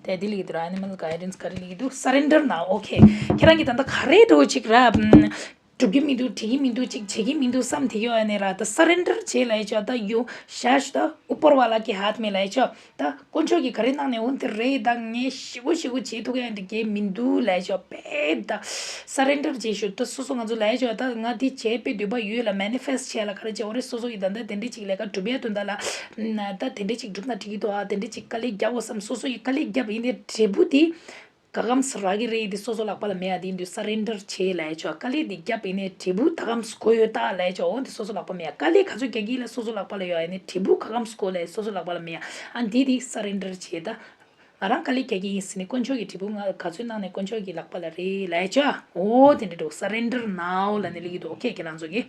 དེ་འདི་ལ་ཡོད་ར། animal guidance ག་རེ་ལ་ཡོད་འདུག། Surrender now, okay. ཁྱེད་རང་གིས་ད་ལྟ་ག་རེ་འདྲ་བོ་ཅིག་ར། ཨམ། སྒྲུབ་ཀྱི་མི་འདུག་འགྲིག་གི་མི་འདུག་ཅིག་བྱེད་ཀྱི་མི་འདུག་བསམ་དེ་ཡོད་ཨ་ནི་ར། ད་surrender བྱེད་ལབ་ཡ་ཅོ། ད་ཡོ་ཤ་ཤ་ད་ཨུ་པར་ཝ་ལ་གི་ཧཱཐ་མེ་ལབ་ཡ་ཅོ། ད་དཀོན་མཆོག་གིས་ག་རེ་གནང་ནས་འོ་དེ་རེད། ད་ངས་ཞི་བོ་ཞི་བོ་བྱེད་ཐུབ་ཡ་འདི་གས་མི་འདུག་ལབ་ཡ་ཅོ། དཔེ་ད་surrender བྱེད་ཤོག་ད་སོ་སོ་ང་ཚོ་ལབ་ཡ་ཅོ། ད་ང་འདི་བྱེད་པའི་འདོད་པ་ཡོད་ལ་manifest བྱས་ལ་ག་རེ་བྱེད་འོ་རེད། སོ་སོ་གིས་ད་ད་དེ་འདྲས་ཅིག་ལས་ཀ་སྒྲུབ་ཡ་དོན་དག་ལ་ད་དེ་འདྲས་ཅིག་སྒྲུབ་ན་འགྲིག་གི་འདུག་ཨ། དེ་འདྲས་ཅིག་དཀའ་ལས་རྒྱབ་འོ་བསམ། སོ་སོ་ཡིས་དཀའ་ལས་རྒྱབ་ཡིན་ནའི་འབྲས་བུ་དེ་ག་གམ་སི་རག་གི་རེད། དེ་སོ་སོ་ལག་པ་ལ་མེད་ཡ། དེ་ཡིན་དུས་surrender བྱེད་ལབ་ཡ་ཅོ། དཀའ་ལས་དེ་རྒྱབ་ཡིན་ནའི་འབྲས་བུ་ད་གམ་སི་གོ་ཡོད་ད་ལབ་ཡ་ཅོ། འོ་དེ་སོ་སོ་ལག་པ་མེད་ཡ། དཀའ་ལས་ག་ཚོད་རྒྱག་གི་ལ་སོ་སོ་ལག་པ་ལ་ཡོད་ཡིན་ནའི་འབྲས་བུ་ག་གམ་སི་གོ་ལ་སོ་སོ་ལག་པ་ལ་མེད་ཡ། ཨ་འདི་དེ་surrender བྱེད་ད། ང་རང་དཀའ་ལས་རྒྱག་གི་ཡིན་ཟེར་ནས་དཀོན་མཆོག་གི་འབྲས་བུ་ང་ག་ཚོད་གནང་ནས་དཀོན་མཆོག་གི་ལག་པ་ལ་རེད་ལབ་ཡ་ཅོ། འོ་དེ་འདྲ་འགྲོ། surrender now ལབ་ནས་ལབ་ཀྱི་འདུག་ཨོ་ཁེ། ཁྱེད་རང་ཚོ་གིས་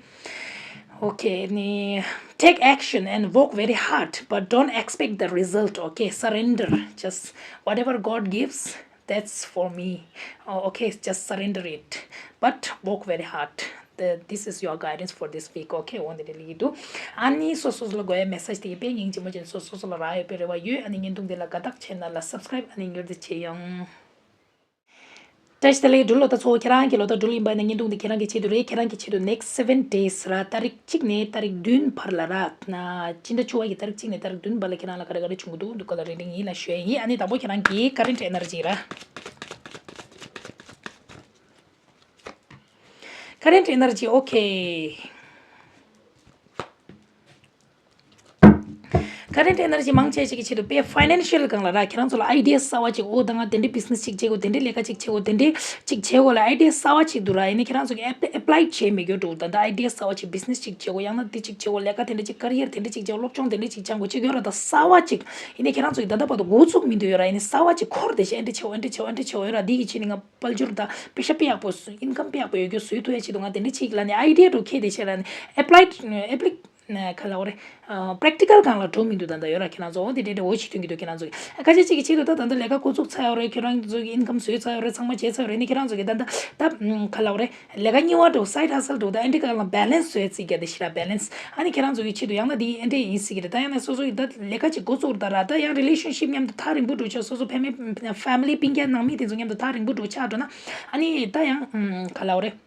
ཨོ་ཁེ་ནི་take action and work very hard, but don't expect the result. Okay, surrender. Just whatever God gives, that's for me. Oh, okay, just surrender it, but work very hard. The, this is your guidance for this week. Okay, འོ་དེ་འདྲ་ལབ་ཀྱི་འདུག་ཨ་ནི་སོ་སོ་སོ་ལ་དགོས་ཡ་མེ་སེ་ཇི་དེ་དཔེ་སྙིང་རྗེ་མོ་ཅན་སོ་སོ་སོ་ལ་རག་ཡོད་པའི་རེ་བ་ཡོད། ཨ་ནི་བརྙན་ཐུང་འདི་ལ་དགའ་རྟགས་བྱས་ན་ལ་subscribe ཨ་ནི་མྱུར་དུ་བྱེད་ཡོང་། བཀྲ་ཤིས་བདེ་ལེགས། འབྲུག་ལོ་ལྟར་ཚོ་ཁྱེད་རང་གི་ལོ་ལྟར་འབྲུག་ལ་ཡིན་པ་ཡིན་ན་བརྙན་ཐུང་འདི་ཁྱེད་རང་གི་ཆེད་དུ་རེད། ཁྱེད་རང་གི་ཆེད་དུ་next seven days ར། ཏ་རིག་གཅིག་ནས་ཏ་རིག་བདུན་བར་ལ་ར། ན་སྤྱི་ཟླ་བཅུ་པ་གི་ཏ་རིག་གཅིག་ནས་ཏ་རིག་བདུན་བར་ལ་ཁྱེད་རང་ལ་ག་རེ་ག་རེ་བྱུང་གི་འདུག་འདུག་ག་ལ་རིང་རིང་ཡིན་ལ་ཞུ་ཡ་ཡིན། ཨ་ནི་དང་པོ་ཁྱེད་རང་གི་current energy ར། Current energy, okay. Current energy མང་ཆེ་ཞིག་གི་ཆེད་དུ་དཔེ་financial སྒང་ལ་ར། ཁྱེད་རང་ཚོ་ལ་idea གསར་བ་ཅིག་འོ་ད་ང་དེ་འདྲའི་business ཅིག་བྱེད་དགོས། དེ་འདྲའི་ལས་ཀ་ཅིག་བྱེད་དགོས། དེ་འདྲའི་ཅིག་བྱེད་དགོས་ལ་idea གསར་བ་ཅིག་འདུག་ར། ཡིན་ནའི་ཁྱེད་རང་ཚོ་གི་apply apply བྱེད་མི་དགོས་འགྲོ། ད་ལྟ་idea གསར་བ་ཅིག་business ཅིག་བྱེད་དགོས། ཡང་ན་འདི་ཅིག་བྱེད་དགོས། ལས་ཀ་དེ་འདྲ་ཅིག་career དེ་འདྲ་ཅིག་བྱེད་དགོས། སློབ་སྦྱོང་དེ་འདྲ་ཅིག་སྦྱང་དགོས་ཅིག་ཡོད་ར། ད་གསར་བ་ཅིག་ཡིན་ནའི་ཁྱེད་རང་ཚོ་གི་ད་ལྟ་བར་དུ་འགོ་ཚུགས་མི་འདུག་ཡོད་ར། ཡིན་ནའི་གསར་བ་ཅིག་འཁོར་བསྡད་ཤག་ཨེ་འདྲ་བྱེད་འོ་ཨེ་འདྲ་བྱེད་འོ་ཨེ་འདྲ་བྱེད་འོ་ཡོད་ར། འདི་གི་ཆེད་ནས་ང་དཔལ་འབྱོར་དང་པེ་ཤ་དཔེ་ཡག་པོ་income དཔེ་ཡག་པོ་ཡོད་རྒྱུ་བཟོ་ཐུབ་ཡ་ཆེད་དུ་ང་དེ་འདྲ་ཅིག་ལ་ནི་idea འགྲོ་ཁྱེད་དེ་བྱས་ལ་ནི་apply apply ག་ལ་འོ་རེད། practical སྒང་ལ་འགྲོ་མི་འདུག་ད་ལྟ་ཡོད་ར། ཁྱེད་རང་ཚོ་འོ་དེ་འདྲ་འདྲ་འོ་ཅིག་ཐོན་གྱི་འདུག་ཁྱེད་རང་ཚོ་གི་ཁ་ཤས་ཅིག་གི་ཆེད་དུ་ད་ད་ལྟ་ལས་ཀ་འགོ་བཙུགས་ཚར་ཡོད་རེད། ཁྱེད་རང་ཚོ་གི་income བཟོས་ཚར་ཡོད་རེད། ཚང་མ་བྱས་ཚར་ཡོད་རེད། ནི་ཁྱེད་རང་ཚོ་གི་ད་ད་ད་ག་ལ་འོ་རེད། ལས་ཀ་གཉིས་པ་འགྲོ་side hustle འགྲོ་ད་ཨེ་འདྲ་ག་ལ་balance བཟོས་ཚིག་ག་དེ་ཤི་ར་balance ཨ་ནི་ཁྱེད་རང་ཚོ་གི་ཆེད་དུ་ཡང་ན་དེ་ཨེ་འདྲ་ཡིན་སྲིད་ཀྱི་རེད། ད་ཡང་ན་སོ་སོ་གི་ད་ལས་ཀ་ཅིག་འགོ་བཙུགས་ད་ར། ད་ཡང་relationship མཉམ་དུ་ཐག་རིང་པོ་འགྲོ་ཆོག་སོ་སོ་family family སྤུན་ཀྱག་ནང་མི་དེ་ཚོ་མཉམ་དུ་ཐག་རིང་པོ་འགྲོ་ཆགས་འགྲོ་ན་ཨ་ནི་ད་ཡང་ག་ལ་འོ་རེད།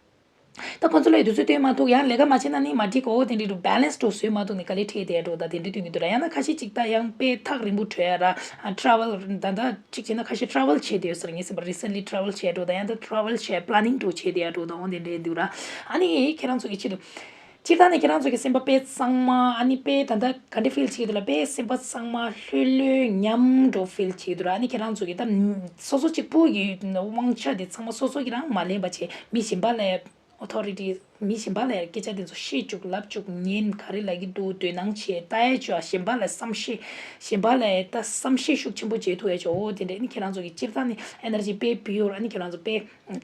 ད་ཁོང་ཚོ་ལ་དུས་ཚོད་སྟོན་མ་ཐུབ། ཡང་ལས་ཀ་མ་བྱས་ན་ནི་མ་འགྲིག་གོ་དེ་འདྲ་འགྲོ་balance འགྲོ་བཟོས་མ་ཐུབ་ནི་དཀའ་ལས་འཕྲད་དེ་འགྲོ་ད་དེ་འདྲ་སྟོན་གྱི་འདུག་ར། ཡང་ན་ཁ་ཤས་ཅིག་ད་ཡང་དཔེ་ཐག་རིང་པོ་བྲོས་ཡ་ར། travel ད་ད་ཅིག་བྱས་ན་ཁ་ཤས་travel བྱས་དེ་ཡོད་ས་རེད། ངས་སེམས་པ་recently travel བྱས་འགྲོ་ད་ཡང་ད་travel བྱས་planning འགྲོ་བྱས་དེ་ཡ་འགྲོ་ད་འོ་དེ་འདྲ་འདུག་ར། ཨ་ནི་ཁྱེད་རང་ཚོ་གི་ཆེད་དུ་སྤྱིར་བཏང་ནས་ཁྱེད་རང་ཚོ་གི་སེམས་པ་དཔེ་གཙང་མ་ཨ་ནི་དཔེ་ད་ད་ག་འདྲ་feel བྱེད་ཀྱི་འདུག་ལ། དཔེ་སེམས་པ་གཙང་མ་ལྷོད་ལྷོད་ཉམས་འགྲོ་feel བྱེད་ཀྱི་འདུག་ར། ཨ་ནི་ཁྱེད་རང་ཚོ་གི་ད་སོ་སོ་གཅིག་པུ་གི་དབང་ཆ་དེ་ཚང་མ་སོ་སོ་གི་རང་མ་ལེན་པ་བྱས་མི་གཞན་པ་ལ་authority མི་གཞན་པ་ལ་སྐད་ཆ་དེ་ཚོ་བཤད་བཅུག་ལབ་བཅུག་ཉན་ག་རེ་ལབ་ཀྱི་འདུག་དོ་སྣང་བྱེད་ལྟ་ཡ་བཅུག་གཞན་པ་ལ་བསམ་ཤེས་གཞན་པ་ལ་ད་བསམ་ཤེས་ཤུགས་ཆེན་པོ་བྱེད་ཐུབ་ཡ་བཅུག་འོ་དེ་འདྲ་ནི་ཁྱེད་རང་ཚོ་གི་སྤྱིར་བཏང་ནི་energy དཔེ་pure ཨ་ནི་ཁྱེད་རང་ཚོ་དཔེ་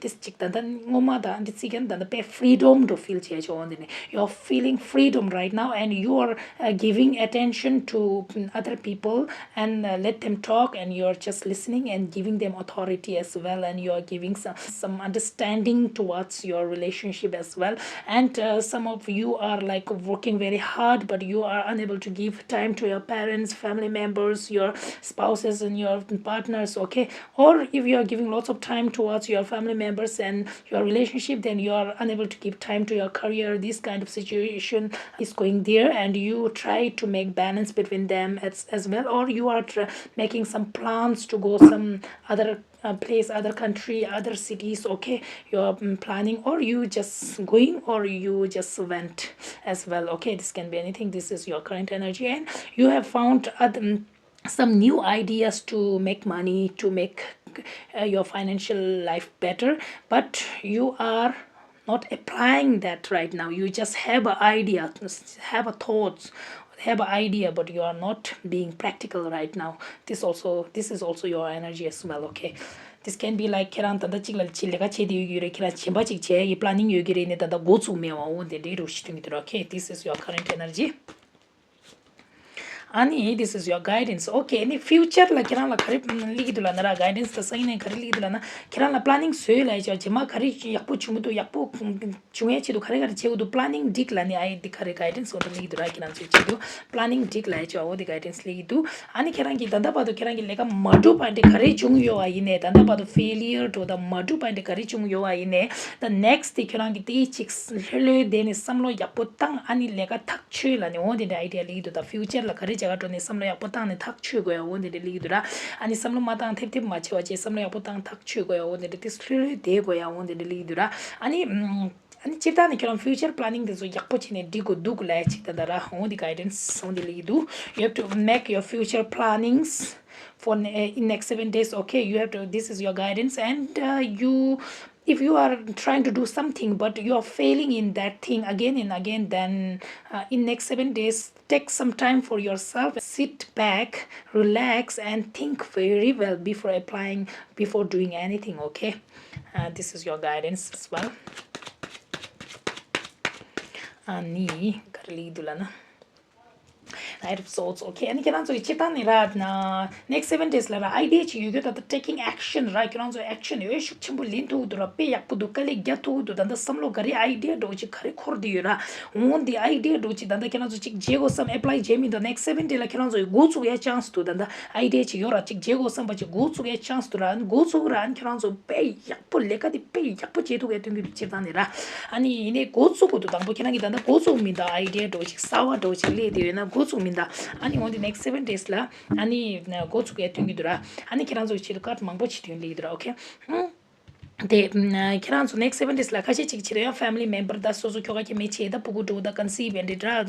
དེ་ཅིག་ད་ད་སྔོན་མ་ད་འདི་ཚིག་ཀྱང་ད་ད་དཔེ་freedom འགྲོ་feel བྱེད་ཆོག་འོ་འདི་ནི། You're feeling freedom right now and you are uh, giving attention to mm, other people and uh, let them talk and you're just listening and giving them authority as well and you're giving some, some understanding towards your relationship as well and uh, some of you are like working very hard but you are unable to give time to your parents, family members, your spouses and your partners, okay? Or if you are giving lots of time towards your family members and your relationship, then you are unable to give time to your career. This kind of situation is going there and you try to make balance between them as, as well, or you are tr- making some plans to go some other uh, place, other country, other cities, okay? You are mm, planning or you just going or you just went as well, okay? This can be anything. This is your current energy and you have found other mm, some new ideas to make money, to make uh, your financial life better, but you are not applying that right now. You just have an idea, have a thoughts, have an idea, but you are not being practical right now. This also, this is also your energy as well, okay? This can be like ཁྱེད་རང་ད་ལྟ་གཅིག་ལ་ཅིག་ལས་ཀ་བྱེད་དེ་ཡོད་ཀྱི་རེད། ཁྱེད་རང་གཞན་པ་ཅིག་བྱེད་ཡ་གི་planning ཡོད་ཀྱི་རེད། ནས་ད་ལྟ་འགོ་ཚུགས་མེད་པ་འོ་དེ་འདྲའི་རོ་ཞིག་སྟོན་གྱི་འདུག okay? This is your current energy. ཨ་ནི། This is your guidance. Okay. ཨ་ནི་future ལ་ཁྱེད་རང་ལ་ག་རེ་སླེབས་ཀྱི་འདུག་ལབ་ན་ར། guidance ལ་སང་ཉིན་ནས་ག་རེ་སླེབས་ཀྱི་འདུག་ལབ་ན། ཁྱེད་རང་ལ་planning བཟོས་ལབ་ཡ་ཅིག་རྗེས་མ་ག་རེ་ཡག་པོ་བྱུང་གི་འདུག་ཡག་པོ་བྱུང་ཡ་ཆེད་དུ་ག་རེ་ག་རེ་བྱེད་དགོས་འདུག planning འགྲིག་ལབ་ནི། ཨ་ཡེ་འདི་ག་རེ་guidance འོ་དེ་སླེབས་ཀྱི་འདུག་ར། ཁྱེད་རང་ཚོའི་ཆེད་དུ་planning འགྲིག་ལབ་ཡ་ཅིག་འོ་དེ་guidance སླེབས་ཀྱི་འདུག་ཨ་ནི་ཁྱེད་རང་གིས་ད་ལྟ་བར་དུ་ཁྱེད་རང་གིས་ལས་ཀ་མ་འགྲུབ་པ་འདི་ག་རེ་བྱུང་ཡོད་པ་ཡིན་ནའི། ད་ལྟ་བར་དུ་failure འགྲོ་དང་མ་འགྲུབ་པ་འདི་ག་རེ་བྱུང་ཡོད་པ་ཡིན་ནའི། the next དེ་ཁྱེད་རང་གིས་དེ་ཅིག་ལྷོད་ལྷོད་བསྡད་ནས་བསམ་བློ་ཡག་པོ་བཏང་། ཨ་ནི་ལས་ཀ་ཐག་ཆོད་ལབ་ནི་འོ་དེ་འདྲའི་idea སླེབས་ཀྱི་འདུག་ད་future ལ་ག་རེ་བྱེད་ག་འགྲོ་ནས་བསམ་བློ་ཡག་པོ་བཏང་ནས་ཐག་ཆོད་དགོས་ཡ་འོ་དེ་འདྲ་སླེབས་ཀྱི་འདུག་ར། ཨ་ནི་བསམ་བློ་མ་བཏང་ཐེབས་ཐེབས་མ་བྱེད་པ་བྱས་བསམ་བློ་ཡག་པོ་བཏང་ཐག་ཆོད་དགོས་ཡ་འོ་དེ་འདྲ། དེ་ལྷོད་ལྷོད་བསྡད་དགོས་ཡ་འོ་དེ་འདྲ་སླེབས་ཀྱི་འདུག་ར། ཨ་ནི་ཨ་ནི་སྤྱིར་བཏང་ནས་ཁྱོད་རང་future planning དེ་ཚོ་ཡག་པོ་བྱས་ནས་སྒྲིག་དགོས་འདུག་ལབ་ཡ་ཅིག་ད་ལྟ་ར་འོ་དེ་guidance འོ་དེ་སླེབས་ཀྱི་འདུག You have to make your future plannings for ne- in next seven days. Okay, you have to, this is your guidance, and uh, you if you are trying to do something but you are failing in that thing again and again, then uh, in next seven days take some time for yourself, sit back, relax and think very well before applying, before doing anything. Okay, uh, this is your guidance as well. ཨ་ནི་ག་རེ་སླེབས་ཀྱི་འདུག་ལབ་ན། Knight of Swords. Okay, ཨ་ནི་ཁྱེད་རང་ཚོ་ཡི་སྤྱིར་བཏང་ནས་ར་ན་next seven days ལ་ར་idea ཅིག་ཡོད་རྒྱུ་ད་ལྟ་taking action ར། ཁྱེད་རང་ཚོ་action ཡོད་ཤུགས་ཆེན་པོ་ལེན་ཐུབ་ཀྱི་འདུག་ར། དཔེ་ཡག་པོ་འདུག་དཀའ་ལས་རྒྱག་ཐུབ་ཀྱི་འདུག་ད་ལྟ་བསམ་བློ་ག་རེ་idea འདྲ་བོ་ཅིག་ག་རེ་འཁོར་བསྡད་ཡོད་ར། འོ་འདི་idea འདྲ་བོ་ཅིག་ད་ལྟ་ཁྱེད་རང་ཚོ་ཅིག་བྱེད་དགོས་བསམ་apply བྱེད་མི་འདུག next seven day ལ་ཁྱེད་རང་ཚོ་ཡི་འགོ་བཙུགས་ཡ་chance འདུག་ད་ལྟ་idea ཅིག་ཡོད་ར། ཅིག་བྱེད་དགོས་བསམ་པ་ཅིག་འགོ་བཙུགས་ཡ་chance འདུག་ར། འགོ་བཙུགས་ར། ཨ་ནི་ཁྱེད་རང་ཚོ་དཔེ་ཡག་པོ་ལས་ཀ་འདི་དཔེ་ཡག་པོ་བྱེད་ཐུབ་ཡ་སྟོན་གྱི་འདུག་སྤྱིར་བཏང་ནས་ར། ཨ་ནི་ཡིན་ནའི་འགོ་བཙུགས་དགོས་འདུག་དང་པོ་ཁྱེད་རང་གིས་ད་ལྟ་འགོ་བཙུགས་མི་འདུག idea འདྲ་བོ་ཅིག་གསར་བ་འདྲ་བོ་ཅིག་སླེབས་བསྡད་ཡོད་ན་འགོ་བཙུགས་མི་འདུག་ཨ་ནི་འོན་ཏེ་next seven days ལ་ཨ་ནི་འགོ་བཙུགས་ཡས་སྟོན་གྱི་འདུག་ར། ཨ་ནི་ཁྱེད་རང་ཚོ་ཆེད་དུ་card མང་པོ་ཅིག་སྟོན་སླེབས་ཀྱི་འདུག་ར། Okay. ཧུམ། དེ་ཁྱེད་རང་ཚོ་next seven days ལ་ཁ་ཤས་ཅིག་ཆེད་དུ་ཡང་family member ད་སོ་སོ་ཁྱོ་ག་ཁྱེད་མེད་ཆེད་ད་ཕྲུ་གུ་འདྲ་བོ་ད་conceive and འདྲ་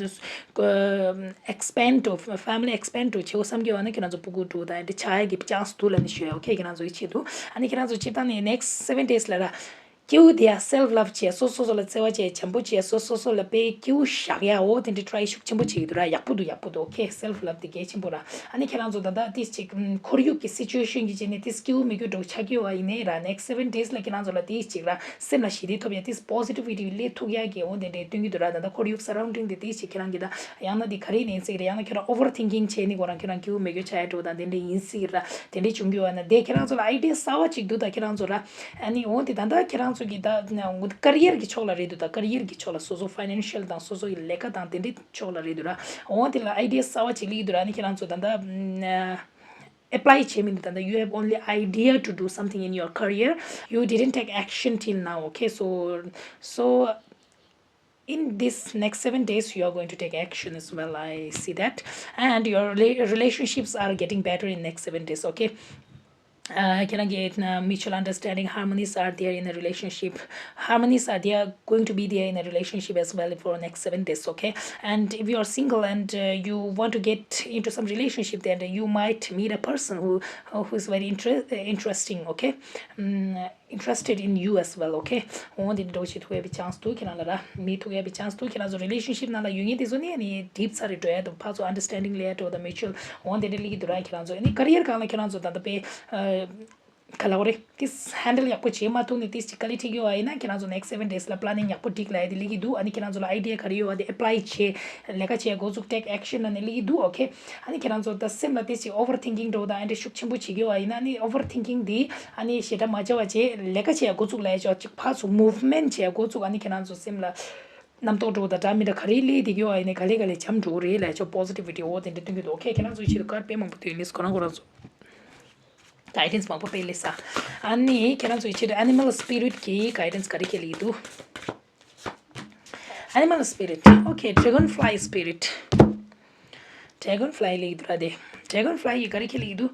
བོ་expand འདྲ་བོ་family expand འདྲ་བོ་བྱེད་དགོས་བསམ་གྱི་ཡོད་ན་ཁྱེད་རང་ཚོ་ཕྲུ་གུ་འདྲ་བོ་ད་འདི་ཆགས་ཡས་ཀྱི་chance འདུག་ལབ་ནས་ཞུ་ཡ། Okay, ཁྱེད་རང་ཚོ་ཡི་ཆེད་དུ། ཨ་ནི་ཁྱེད་རང་ཚོ་སྤྱིར་བཏང་ནས་next seven days ལ་ར། སྐྱེ་བོ་དེ་ཡང་self love བྱས། སོ་སོ་སོ་ལ་བརྩེ་བ་བྱས། བྱམས་པོ་བྱས། སོ་སོ་སོ་ལ་དཔེ་སྐྱིད་པོ་བཞག་ཡ་འོ་དེ་འདྲའི་try ཤུགས་ཆེན་པོ་བྱེད་ཀྱི་འདུག་ར། ཡག་པོ་འདུག་ཡག་པོ་འདུག Okay, self love དེ་གལ་ཆེན་པོ་ར། ཨ་ནི་ཁྱེད་རང་ཚོ་ད་ལྟ་ཏིས་ཅིག་ཁོར་ཡུག་གི་situation གི་བྱས་ནས་ཏིས་སྐྱིད་པོ་མེད་རྒྱུ་འདྲ་ཆགས་ཀྱི་ཡོད་པ་ཡིན་ནའི་ར། next seven days ལ་ཁྱེད་རང་ཚོ་ལ་ཏིས་ཅིག་ར་སེམས་ལ་ཞི་བདེ་ཐོབ་ཡ་ཏིས་positivity སླེབས་ཐུབ་ཡ་གི་འོ་དེ་འདྲའི་སྟོན་གྱི་འདུག་ར། ད་ལྟ་ཁོར་ཡུག་surrounding དེ་ཏིས་ཅིག་ཁྱེད་རང་གི་ད་ཡང་ན་དེ་ག་རེ་ཡིན་ཟེར་གི་རེད། ཡང་ན་ཁྱེད་རང་overthinking བྱས་ནས་ཁོ་རང་ཁྱེད་རང་སྐྱིད་པོ་མེད་རྒྱུ་ཆགས་ཡ་འདྲ་བོ་ད་དེ་འདྲ་ཡིན་སྲིད་ར། དེ་འདྲ་བྱུང་གི་ཡོད་ན་དེ་ཁྱེད་རང་ཚོ་ལ་idea གསར་བ་ཅིག་འདུག་ད་ཁྱེད་རང་ཚོ་ར། ཨ་ནི་འོ་དེ་ད་ལྟ་ཁྱེད་རང་ཚོ་གི་ད་career གི་ཕྱོགས་ལ་རེད་འདུག་ད་career གི་ཕྱོགས་ལ་སོ་སོ་financial དང་སོ་སོ་གི་ལས་ཀ་དང་དེ་འདྲའི་ཕྱོགས་ལ་རེད་འདུག་ར། འོ་དེ་ལ་idea གསར་བ་ཅིག་སླེབས་ཀྱི་འདུག་ར། ཨ་ནི་ཁྱེད་རང་ཚོ་ད་ལྟ་apply བྱེད་མི་འདུག་ད་ལྟ you have only idea to do something in your career, you didn't take action till now. Okay, so so in this next seven days you are going to take action as well. I see that. And your rela- relationships are getting better in next seven days. Okay. Uh, ཁྱེད་རང་གི་uh, mutual understanding, harmonies are there in a relationship. Harmonies are there, going to be there in a relationship as well for next seven days. Okay. And if you are single and uh, you want to get into some relationship, then you might meet a person who who is very inter- interesting. Okay. Um, interested in you as well. Okay. འོ་དེ་འདྲ་བོ་བྱེད་ཐུབ་ཡ་བའི་chance འདུག་ཁྱེད་རང་ལ་ར། མེད་ཐུབ་ཡ་བའི་chance འདུག་ཁྱེད་རང་ཚོ་relationship ནང་ལ་ཡོད་མཁན་དེ་ཚོ་ནི་ཨ་ནི་deep ས་རེད་འགྲོ་ཡ་འདུག་ཕར་ཚུར་understanding སླེབས་ཡ་འགྲོ་དང་mutual འོ་དེ་འདྲ་སླེབས་ཀྱི་འདུག་ར། ཁྱེད་རང་ཚོ་ཨ་ནི་career སྒང་ལ་ཁྱེད་རང་ཚོ་ད་ལྟ་དཔེ་ག་ལབ་དགོས་རེད། ཏིས་handle ཡག་པོ་བྱེད་མ་ཐུབ་ནས་ཏིས་ཅིག་དཀའ་ལས་འཕྲད་ཀྱི་ཡོད་པ་ཡིན་ན་ཁྱེད་རང་ཚོ་next seven days ལ་planning ཡག་པོ་སྒྲིག་ལབ་ཡ་དེ་སླེབས་ཀྱི་འདུག་ཨ་ནི་ཁྱེད་རང་ཚོ་ལ་idea ག་རེ་ཡོད་པ་དེ་apply བྱེད། ལས་ཀ་བྱེད་འགོ་འཛུགས་take action ལབ་ནས་སླེབས་ཀྱི་འདུག Okay. ཨ་ནི་ཁྱེད་རང་ཚོ་ད་སེམས་ལ་ཏིས་ཅིག་overthinking འདྲ་བོ་དང་ཨ་འདྲ་ཤུགས་ཆེན་པོ་བྱེད་ཀྱི་ཡོད་པ་ཡིན་ན་ཨ་ནི་overthinking དེ་ཨ་ནི་ཞེ་དྲག་མ་བྱ་བ་བྱེད། ལས་ཀ་བྱེད་ཡ་འགོ་བཙུགས་ལབ་ཡ་ཅིག་ཕར་ཚུར་movement བྱེད་ཡ་འགོ་བཙུགས། ཨ་ནི་ཁྱེད་རང་ཚོ་སེམས་ལ་རྣམ་རྟོག་འདྲ་བོ་དང་འདྲ་མི་འདྲ་ག་རེ་སླེབས་བསྡད་ཀྱི་ཡོད་པ་ཡིན་ནའི་ག་ལེ་ག་ལེ་འཇམ་འགྲོ་གི་རེད་ལབ་ཡ་ཅིག་positivity འོ་དེ་འདྲ་སྟོན་གྱི་འདུག Okay. ཁྱེད་རང་ཚོའི་ཆེད་དུ་card དཔེ་མང་པོ་ཐོན་ཡོད་ལེས་ཁོ་རང་ཁོ་རང་ཚོ་guidance མང་པོ་དཔེ་སླེབས་ས། ཨ་ནི་ཁྱེད་རང་ཚོའི་ཆེད་དུ་animal spirit གི་guidance ག་རེ་ཁྱེད་ལ་ཡོད་འདུག Animal spirit. Okay, dragonfly spirit. Dragonfly ལ་ཡོད་ར་དེ། Dragonfly ཡི་ག་རེ་ཁྱེད་ལ་ཡོད་འདུག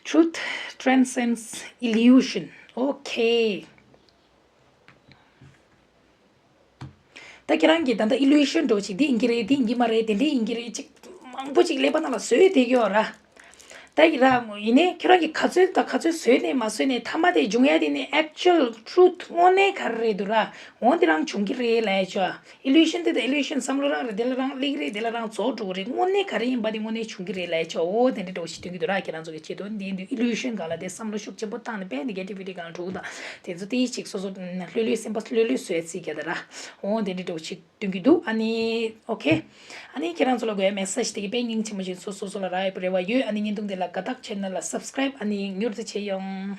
Truth transcends illusion. Okay. ད་ཁྱེད་རང་གིས་ད་ལྟ་illusion འདྲ་བོ་ཅིག་འདི་ཡིན་གྱི་རེད། འདི་ཡིན་གྱི་མ་རེད། དེ་འདྲ་ཡིན་གྱི་རེད། ཅིག་མང་པོ་ཅིག་ཀླད་པ་ནང་ལ་བཟོས་བསྡད་ཀྱི་ཡོད་ར། ད་ཡིན་ར་ཡིན་ནའི་ཁྱེད་རང་གིས་ག་ཚོད་དང་ག་ཚོད་བཟོས་ནའི་མ་བཟོས་ནའི་མཐའ་མ་དེ་འབྱུང་ཡ་དེ་ནི་actual truth དངོས་གནས་ག་རེ་རེད་འདུག་ར། འོ་འདི་རང་བྱུང་གི་རེད་ལབ་ཡ་ཅོ། illusion དེ་ད་illusion བསམ་བློ་རང་རེད། དེ་ལ་རང་སླེབས་ཀྱི་རེད། དེ་ལ་རང་རྫོགས་འགྲོ་གི་རེད། དངོས་གནས་ག་རེ་ཡིན་པ་དེ་དངོས་གནས་བྱུང་གི་རེད་ལབ་ཡ་ཅོ། འོ་དེ་འདྲ་འདྲ་བོ་ཞིག་སྟོན་གྱི་འདུག་ར། ཁྱེད་རང་ཚོ་གི་ཆེད་དུ་འདི་འདི་illusion སྒང་ལ་དེ་བསམ་བློ་ཤུགས་ཆེན་པོ་བཏང་ནས་དཔེ་negativity སྒང་འགྲོ་གི་དང་དེ་ཚོ་དེ་ཅིག་སོ་སོ་ལྷོད་ལྷོད་སེམས་པ་ལྷོད་ལྷོད་བཟོས་ཚིག་རྒྱ་ད་ར། འོ་དེ་འདྲ་འདྲ་བོ་ཞིག་སྟོན་གྱི་འདུག་ཨ་ནི་ཨོ་ཁེ། ཨ་ནི་ཁྱེད་རང་ཚོ་ལ་དགོས་ཡ་མེ་སེ་ཇི་དེ་གི་དཔེ་སྙིང་རྗེ་མོ་ཞིག་སོ་སོ་སོ་ལ་རག་ཡོད་པའི་རེ་བ་ཡོད། ཨ་ནི་བརྙན་ཐུང་དེ་ལ་དགའ་རྟགས་ཆེ་ན་ལ་སབ་སི་ཀ་རའིབ་ཨ་ནི་མྱུར་དུ་བྱེད་ཡོང་།